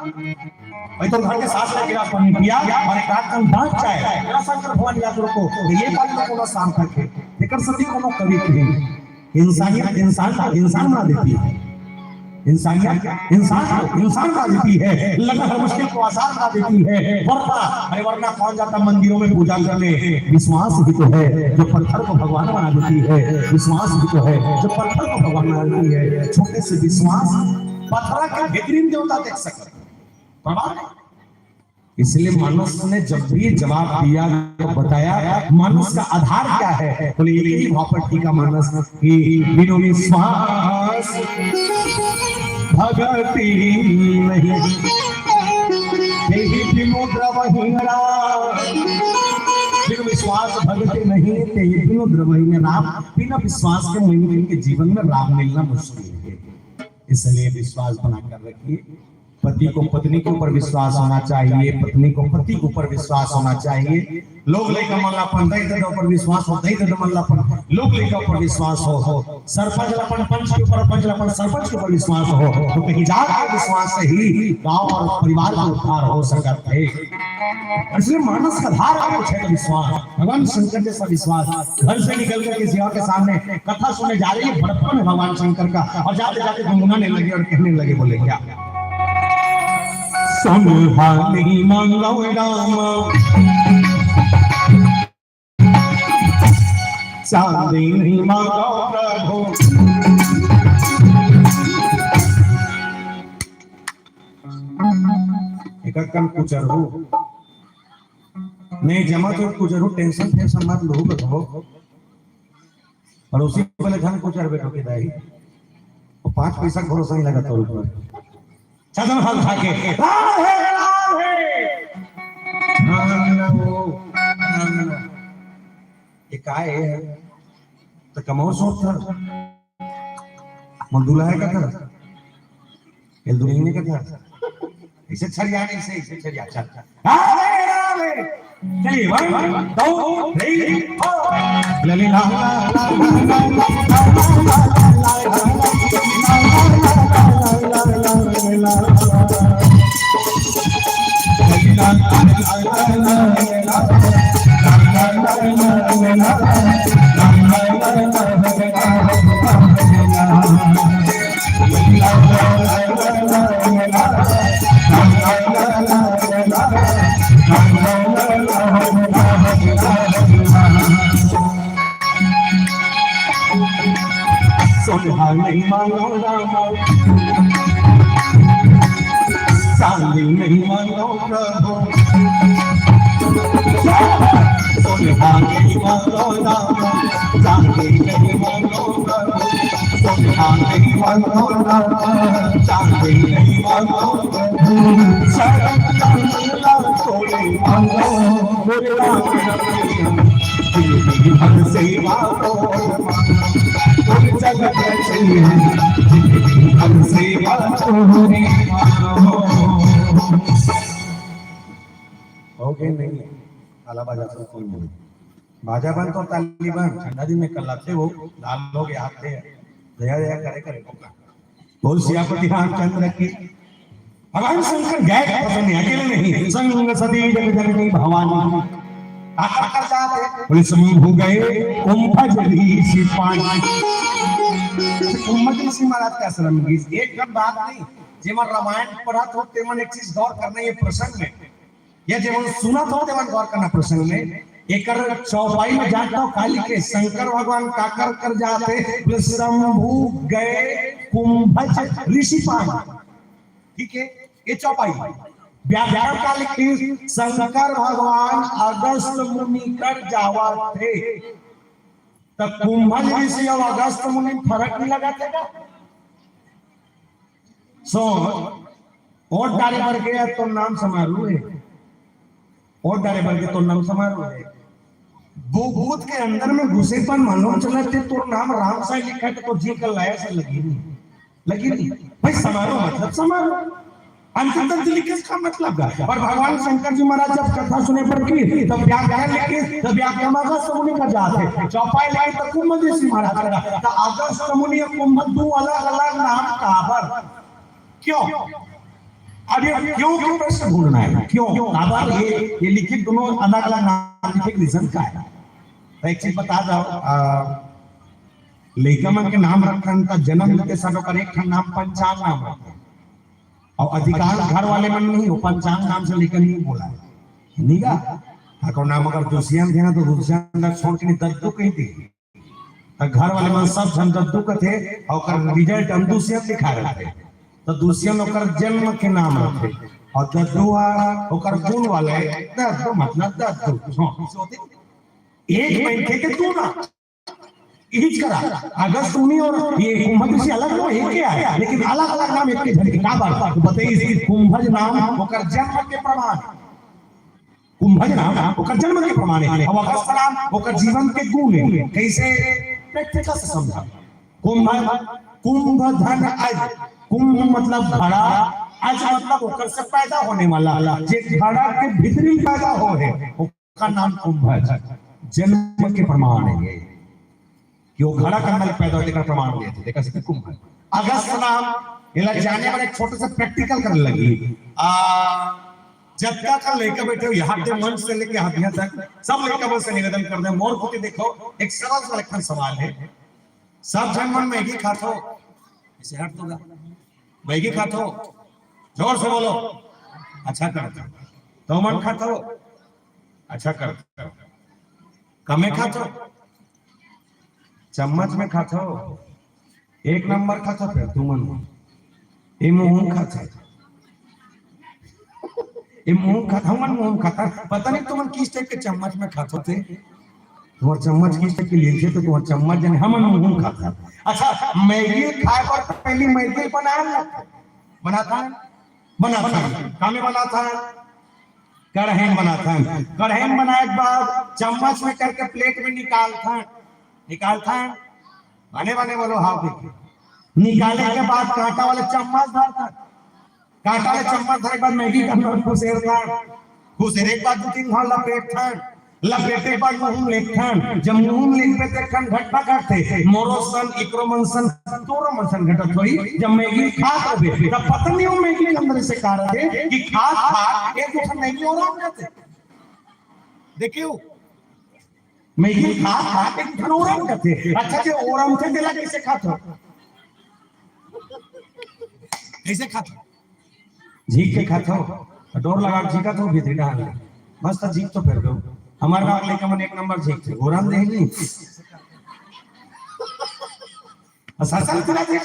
भाई, तोर घर के सास एक गिलास पानी पिया अउ एक आध कन बाँच जाए, तेला शंकर भगवान याद रखो, त ये पानी ला कोनो सार्थक हे, एकर सेती कोनो कवि कहे, इंसानियत इंसान का इंसान बना देती है, इंसानियत इंसान को इंसान बना देती है, लगा हर मुश्किल को आसान बना देती है। वरना, अरे वरना कौन जाता मंदिरों में पूजा करने? विश्वास ही तो है जो पत्थर को भगवान बना देती है, विश्वास ही तो है जो पत्थर को भगवान बना देती है। छोटे से विश्वास पत्थर के भीतरी में देवता देख सकते हैं। प्रमाण है। इसलिए मानस ने जब भी जवाब दिया तो बताया, मानस का आधार क्या है? बोले, एक ही वहां पर टीका मानस कि बिनु विश्वास भगति नहीं, यही बिनु द्रव हिंगड़ा, बिनु विश्वास भगति नहीं। ते बिनु द्रवही में राम, बिना विश्वास के मनुष्य के जीवन में राम मिलना मुश्किल है। इसलिए विश्वास बनाकर रखिए। पति को पत्नी के ऊपर विश्वास होना चाहिए, पत्नी को पति के ऊपर विश्वास होना चाहिए। लोग लइका मन ला अपन दई ददा ऊपर विश्वास हो, दई ददा मन ला अपन लोग लइका ऊपर विश्वास हो, हो। सरपंच ला अपन पंच के ऊपर, पंच ला अपन सरपंच के ऊपर विश्वास हो, हो। तो कहीं जाकर विश्वास से ही गांव और परिवार का उद्धार हो सकत है। इसलिए मानस का आधार आपको है विश्वास, भगवान शंकर जैसा विश्वास। घर से निकल कर किसी और के सामने कथा सुनने जा रही है, बड़प्पन है भगवान शंकर का। और जाते जाते गुनगुनाने लगे और कहने लगे, बोले क्या? सोनहा नहीं मांगो राम, चांदी नहीं मांगो प्रभु। एक कन कुचर हो, नहीं जमा तो कुचर हो, टेंशन फेंशन मत लो, बताओ। पड़ोसी बोले, "धन को चार बेटों के दाई, वो पाँच पैसा के भरोसा नहीं लगा तोर ऊपर।" चंदन फल खा के, "राम है, राम है।" "हाँ, ना वो, हाँ, ना।" "ये काय है?" "तो कमाओ सोच था, मन दूल्हा है का था, ये दुल्हन का था।" ऐसे छरिया नहीं, ऐसे, ऐसे छरिया, चल। राधे, राधे। चलिए, one, two, three, four। ललिला। सोनहा नहीं मांगो रामा, चांदी नहीं मांगो प्रभु। सोनहा नहीं मांगो रामा, चांदी नहीं मांगो प्रभु। सोनहा नहीं मांगो रामा, चांदी नहीं मांगो प्रभु। शरण कमला तोरे मांगो, मोरे राम। जिंदगी भर सेवा तोर मानो, कुल जगत रचई है। जिंदगी भर सेवा तोर मानो। हो गए नहीं, ताला बाजा तो कोई नहीं। बाजा बंद तो ताली बंद, ठंडा दिन में कल्लाते हो, लाल हो गया हाथ थे, दया दया करे करे को का। बोल सियापति रामचंद्र की। भगवान शंकर गए पसंद नहीं, अकेले नहीं। संग सती जग जननी भवानी। आकर कर जाते। बोले शंभु गए कुंभज ऋषि पानी। कुंभज ऋषि महाराज के आश्रम की एक गण बात नहीं। जेमन रामायण पढ़त हो, तेमन एक चीज गौर करना ये प्रसंग में। या जेमन सुनत हो, तेमन गौर करना प्रसंग में। एकर चौपाई में जानत हो, काली के शंकर भगवान काकर कर जाते, बोले, "शंभु गए कुंभज ऋषि पानी।" ठीक है, ये चौपाई। व्याख्यान काली के शंकर भगवान अगस्त मुनि कर जावत थे। त कुंभज ऋषि और अगस्त मुनि फरक नहीं लगा थे का? सोच, वोट डारे बर गे, तोर नाम समारोह है। वोट डारे बर गे, तोर नाम समारोह है। वो बूथ के अंदर में घुसे पर मालूम चला थे, तोर नाम राम साई लिखा है, तो जी कर लाया से लगी नहीं, लगी नहीं। भाई, समारोह मतलब समारोह। अंतिम तक लिखे इसका मतलब का। और भगवान शंकर जी महाराज जब कथा सुने पर की, तब व्याख्यान लिखे, तब व्याख्या में अगस्त मुनि का जात है। चौपाई लिखे तो कुंभ ऋषि महाराज का। तो अगस्त मुनि और कुंभ दो अलग-अलग नाम काबर? क्यों? अब ये क्यों के प्रश्न ढूंढना है। क्यों? काबर ये, ये लिखे दोनों अलग-अलग नाम लिखे, reason का है? तो एक चीज बता दो, आ, लइका मन के नाम रखन त जन्म के साथ ओकर एक ठन नाम पंचांग नाम रखन। और अधिकांश घर वाले मन नहीं, वो पंचांग नाम से लइका नहीं बोला है। नहीं गा? अगर नाम अगर दुष्यंत है ना, तो दुष्यंत ला छोड़ के नहीं, दद्दू कही दी। तो घर वाले मन सब झन दद्दू कथे, और ओकर result हम दुष्यंत लिखा रहते। तो दुष्यंत ओकर जन्म के नाम रखे, और दद्दू आ ओकर गुण वाले, दद्दू मतलब दद्दू। हाँ। एक मनखे के दू नाम। इहिच करा, अगस्त मुनि और ये कुंभज ऋषि अलग हो, एक के आय, लेकिन अलग-अलग नाम एक के झन के। काबर? तो बताइस, कुंभज नाम ओकर जन्म के प्रमाण। कुंभज नाम ओकर जन्म के प्रमाण हे, अउ अगस्त नाम ओकर जीवन के गुण हे। कैसे? प्रैक्टिकल से समझा। कुंभज, कुंभ धन अज, कुंभ मतलब घड़ा, अज मतलब ओकर से पैदा होने वाला, जे घड़ा के भीतरी में पैदा हो हे, ओकर नाम कुंभज। जन्म के प्रमाण हे कि वो घड़ा के अंदर पैदा होथे, तेकर प्रमाण देथे। देखा से कुंभज। अगस्त नाम, एला जाने बर एक छोटे से प्रैक्टिकल करे लगही। आ, जतका का लइका बैठे हो, यहाँ के मंच से लेके हथिया तक, सब लइका मन से निवेदन कर दे, मोर कोति देखो, एक सरल सा एक ठन सवाल हे। सब झन मन मैगी खाथो, इसे हट तो गा। मैगी खाथो, जोर से बोलो। अच्छा करथो। तुमन खाथो? अच्छा करथो। कमे खाथो? चम्मच में खाथो? एक नंबर खाथो। फिर तुमन, ए मुंह खाथो, ए मुंह खाथो, हमन मुंह खाता। पता नहीं तुमन किस टाइप के चम्मच में खाथो थे। तुम्हार चम्मच किस टाइप के लेथे तो तुम्हार चम्मच जाने, हमन मुंह खाता। अच्छा, मैगी खाए बर पहली मैगी बनाए लगथे। बनाथन, बनाथन। का में बनाथन? कढ़ाई में बनाथन। कढ़ाई में बनाए के बाद चम्मच में करके प्लेट में निकालथन। निकालथन। बने बने बोलो, हाँ, देखिए। निकाले के बाद कांटा वाला चम्मच धरथन। कांटा वाला चम्मच धरे के बाद मैगी के अंदर खुसेरथन। खुसेरे के बाद दू तीन घाव लपेटथन। लपेटे के बाद मुंह में लेथन। जब मुंह में लेथबे त एक ठन घटना घटथे। मोरो सन, इकरो मन सन, तोरो मन सन घटत होही। जब मैगी खात रहे, तब पता नहीं वो मैगी के अंदर से का रहे कि खात खात एक दू ठन मैगी ओरम जाथे। देखियो, मैगी खात खात एक ठन ओरम जाथे। अच्छा, जे ओरमथे तेला कैसे खाथो? कैसे खाथो? झींक के खाथो, डोर लगा के झींकत हो भीतरी डाल। मस्त झींक तो फेर दो। हमार गांव के लइका मन एक नंबर झींकथे, ओरम देही नहीं। अउ सासन चला दे।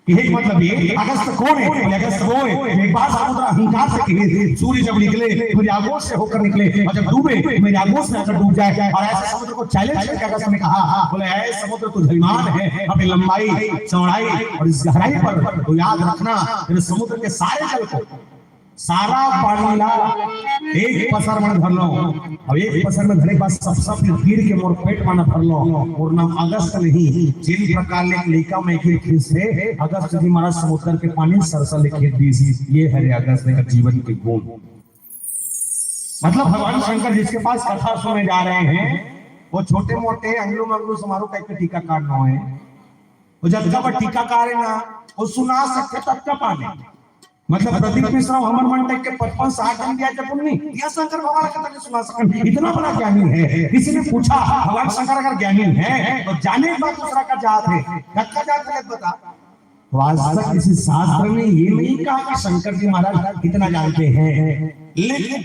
कहे के मतलब ये, अगस्त कौन है? बोले, अगस्त वो है। एक बार समुद्र अहंकार से कहे, सूर्य जब निकले, मेरी आगोश से होकर निकले, और जब डूबे, मेरी आगोश में आकर डूब जाए। और ऐसे समुद्र को चैलेंज करके अगस्त ने कहा, बोले, ऐ समुद्र, तू धनवान है अपनी लंबाई, चौड़ाई और इस गहराई पर। तो याद रखना, तेरे समुद्र के सारे जल को, सारा पानी ला एक पसर में धर लो, अउ एक पसर में धरे के बाद सब सब गिर के मोर पेट में भर लो। मोर नाम अगस्त नहीं। जिन प्रकार ले लइका मैगी खींचथे, अगस्त जी महाराज समुद्र के पानी सरसा ले खेद दिस। ये हरे अगस्त के जीवन के गुण। मतलब भगवान शंकर जिसके पास कथा सुने जा रहे हैं, वो छोटे मोटे अंगलू मंगलू समारोह टाइप के टीकाकार न होए। वो जतका बड़ टीकाकार है ना, वो सुना सकथे ततका पानी। मतलब प्रदीप मिश्रा हमर मन टाइप के पचपन साठ दिन दिया जब उन्नी, या शंकर भगवान का तक सुना सकन, इतना बड़ा ज्ञानी है। किसी ने पूछा, भगवान शंकर अगर ज्ञानी है तो जाने के बाद दूसरा का जात है, कतका जात है बता? तो आज तक किसी शास्त्र ने ये नहीं कहा कि शंकर जी महाराज इतना जानते हैं, लेकिन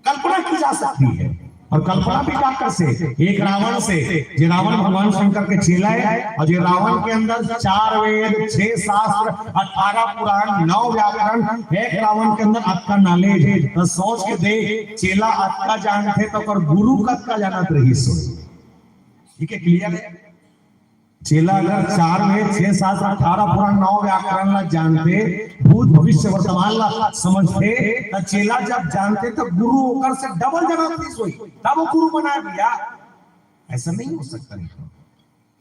कल्पना की जा सकती है। और कल्पना भी काकर से? एक रावण से, जे रावण भगवान शंकर के चेला है, और जे रावण के अंदर चार वेद, छह शास्त्र, अठारह पुराण, नौ व्याकरण, एक रावण के अंदर अतका नॉलेज। तो सोच के देख, चेला अतका जानथे तो ओकर गुरु कतका जानत रहिस होही। ठीक है, क्लियर है? चेला अगर चार वेद, छह शास्त्र, अठारह पुराण, नौ व्याकरण ला जानथे, भूत भविष्य वर्तमान ला समझथे, त चेला जब जानथे त गुरु ओकर से डबल जानत रहिस होही, तब वो गुरु बना दिया। ऐसा नहीं हो सकता है।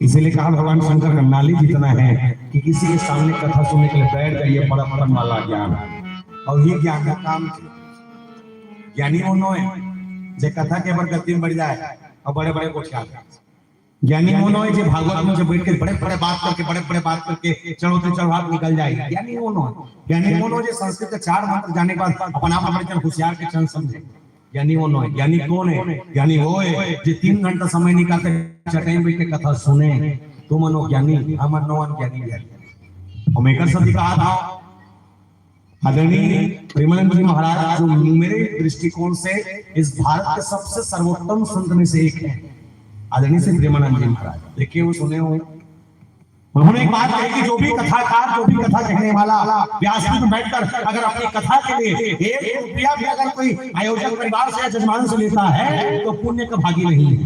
इसीलिए कहा भगवान शंकर का नॉलेज इतना है कि किसी के सामने कथा सुनने के लिए बैठ जाइए, बड़प्पन वाला ज्ञान। और ये ज्ञान का काम किया। ज्ञानी वो नो है जे कथा के बर गद्दी में बढ़ जाए और बड़े बड़े गोठिया। ज्ञानी वो नो है जे भागवत में जब बैठ के बड़े बड़े बात करके, बड़े बड़े बात करके चढ़ोतरी चढ़ाव निकल जाए। ज्ञानी वो नो है। ज्ञानी वो नो है जे संस्कृत के चार मंत्र जाने के बाद अपन आप बड़े जन होशियार के चंद समझे। ज्ञानी वो नो है। ज्ञानी कौन है? ज्ञानी वो है जे तीन घंटा समय निकाल के चटाई में बैठ के कथा सुने। तुम मनो ज्ञानी, हम मनो ज्ञानी, ज्ञानी। हम एक साथ कहा था, आदरणीय प्रेमानंद जी महाराज, जो मेरे दृष्टिकोण से इस भारत के सबसे सर्वोत्तम संत में से एक है, आदरणीय श्री प्रेमानंद जी महाराज। देखे हो, सुने हो, उन्होंने एक बात कही कि जो भी कथाकार, जो भी कथा कहने वाला व्यासपीठ में बैठकर अगर अपनी कथा के लिए एक रुपया भी अगर कोई आयोजक परिवार से या जजमान से लेता है, तो पुण्य का भागी नहीं है।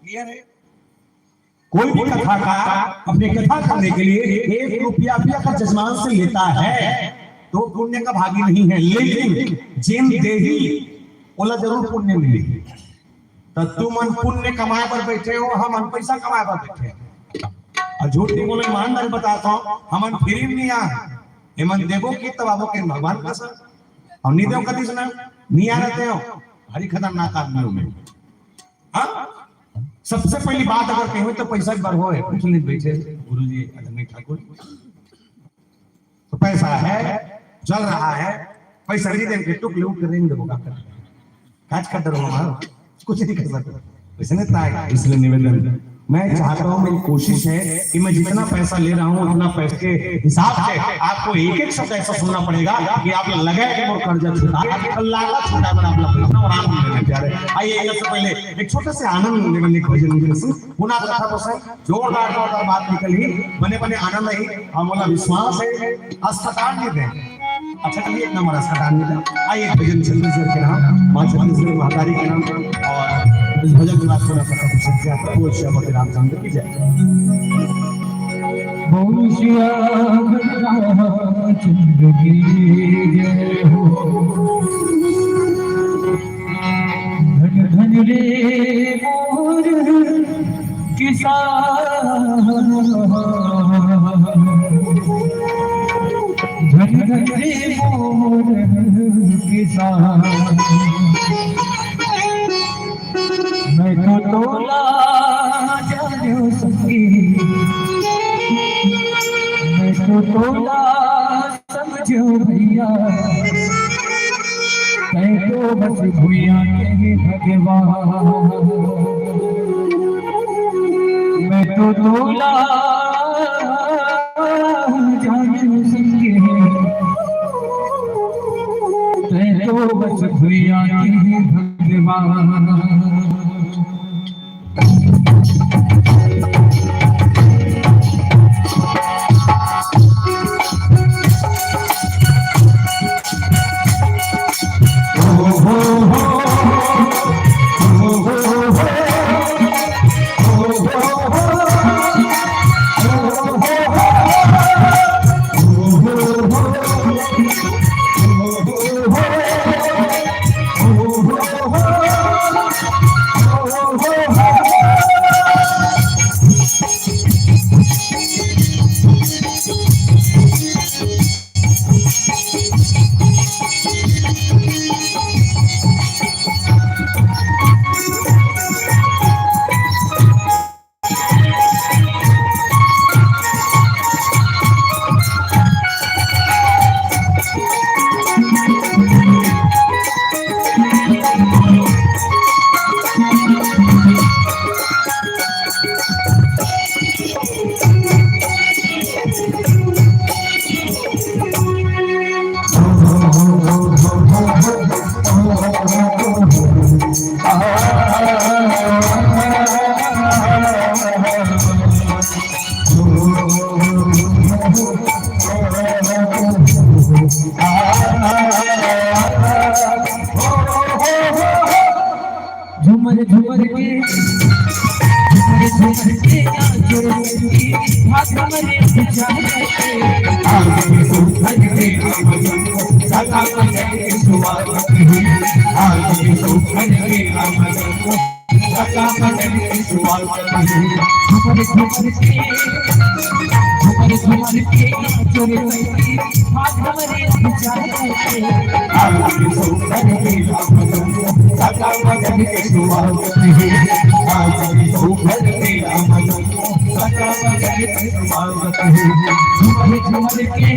क्लियर है? कोई भी कथाकार अपनी कथा करने के लिए एक रुपया भी अगर जजमान से लेता है, तो पुण्य का भागी नहीं है, लेकिन जेन देही, ओला जरूर पुण्य मिली। तो तुमन पुण्य कमाए बर बैठे हो, हमन पैसा कमाए बर बैठे हो। अउ झूठ नहीं बोले, ईमानदारी बताता हूँ, हमन free में नहीं आए। एमन देबो कि तब आबो के भगवान का सर। अउ नहीं देव कतिस ना, नहीं आ रहते हो। भारी खतरनाक आदमी हो मैं। हाँ? सबसे पहली बात अगर कहे तो पैसा एक बार हो है, कुछ नहीं बैठे गुरुजी आदरणीय ठाकुर। तो पैसा है, चल रहा है, पैसा नहीं देंगे, टुक ले उठ के रेंग देबो, का कर? काज कर डरो हमारा, कुछ नहीं कर सकते। इसने ताय, इसलिए निवेदन, मैं चाहता हूँ, मेरी कोशिश है कि मैं जितना पैसा ले रहा हूँ, उतना पैसे के हिसाब से आपको एक एक शब्द ऐसा सुनना पड़ेगा कि आप लगे कि मोर कर्जा छुटा, लाला छुटा बना अपना पैसा और आनंद लेने प्यारे। आइए, सबसे पहले एक छोटे से आनंद निवेदन, एक भजन निवेदन सुन, पुनः कथा प्रसंग, जोरदार, जोरदार बात निकली, बने, बने आनंद ही, हम बोला विश्वास है, अस्पताल में दें। अच्छा, चलिए, एक नंबर अस्पताल में दें। आइए, भजन छत्तीसगढ़ के नाम, माँ छत्तीसगढ़ महतारी के नाम, और इस भजन को आप सुना सकते हैं, श्यामपति रामचंद्र की जय। बोल श्यामपति रामचंद्र की जय हो। धन धन रे मोर किसान, धन धन रे मोर किसान। मैं तो तोला जानो संगी, मैं तो तोला समझो भैया, तैं तो बस भुइयां के भगवान। मैं तो तोला जानू संगे, तैं तो बस भुइयां के भगवान। झूमर झूमर के, झूमर झूमर के नाचे, भाग हमरे बिचारे। आज के सुखन के आमंत्रण को सदा बजन के शुरुआत हुई। आज के सुखन के आमंत्रण को सदा बजन के शुरुआत हुई। झूमर झूमर के, झूमर झूमर के नाचे, भाग हमरे बिचारे। आज के सुखन के आमंत्रण को सदा बजन के शुरुआत हुई। आज के सुखन के आमंत्रण को सदा बजन के शुरुआत हुई। झूमर झूमर के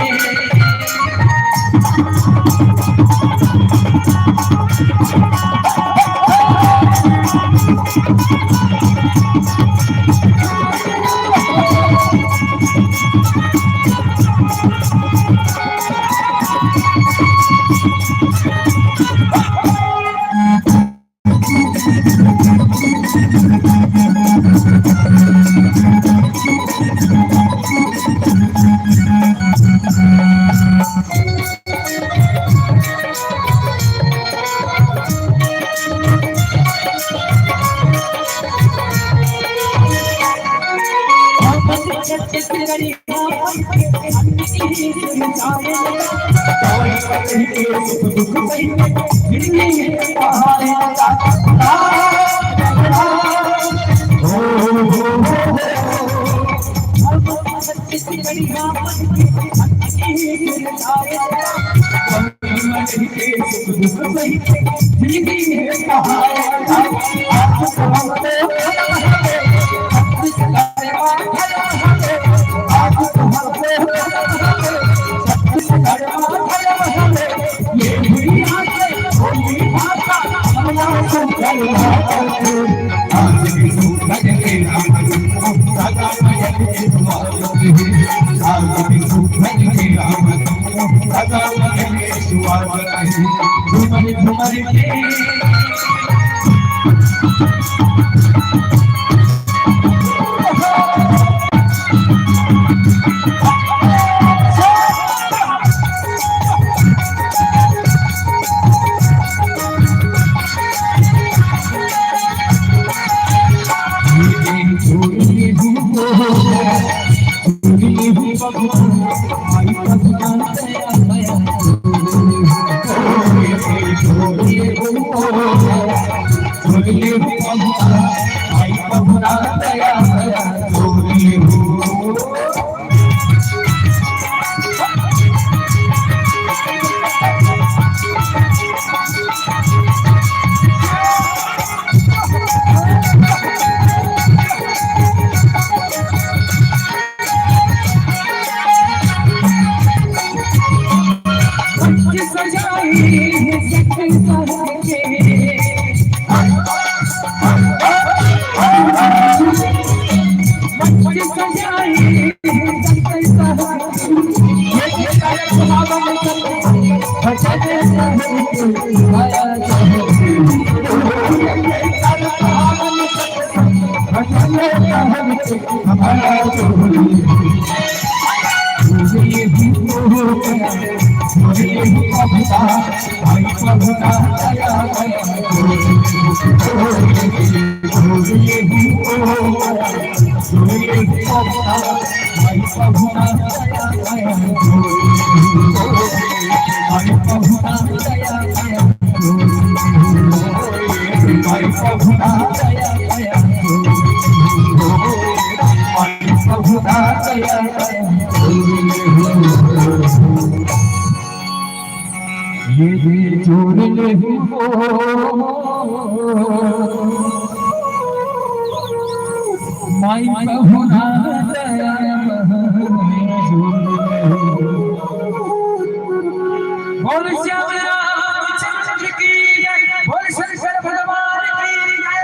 बोल श्याम रामचंद्र की जय, बोल शंकर भगवान की जय।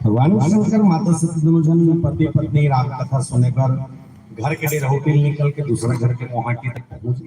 भगवान शंकर, माता सती दोनों झन पति पत्नी राम कथा सुने बर घर के डेरहौटी ले निकल के दूसरा घर के मोहाटी तक पहुंच गए।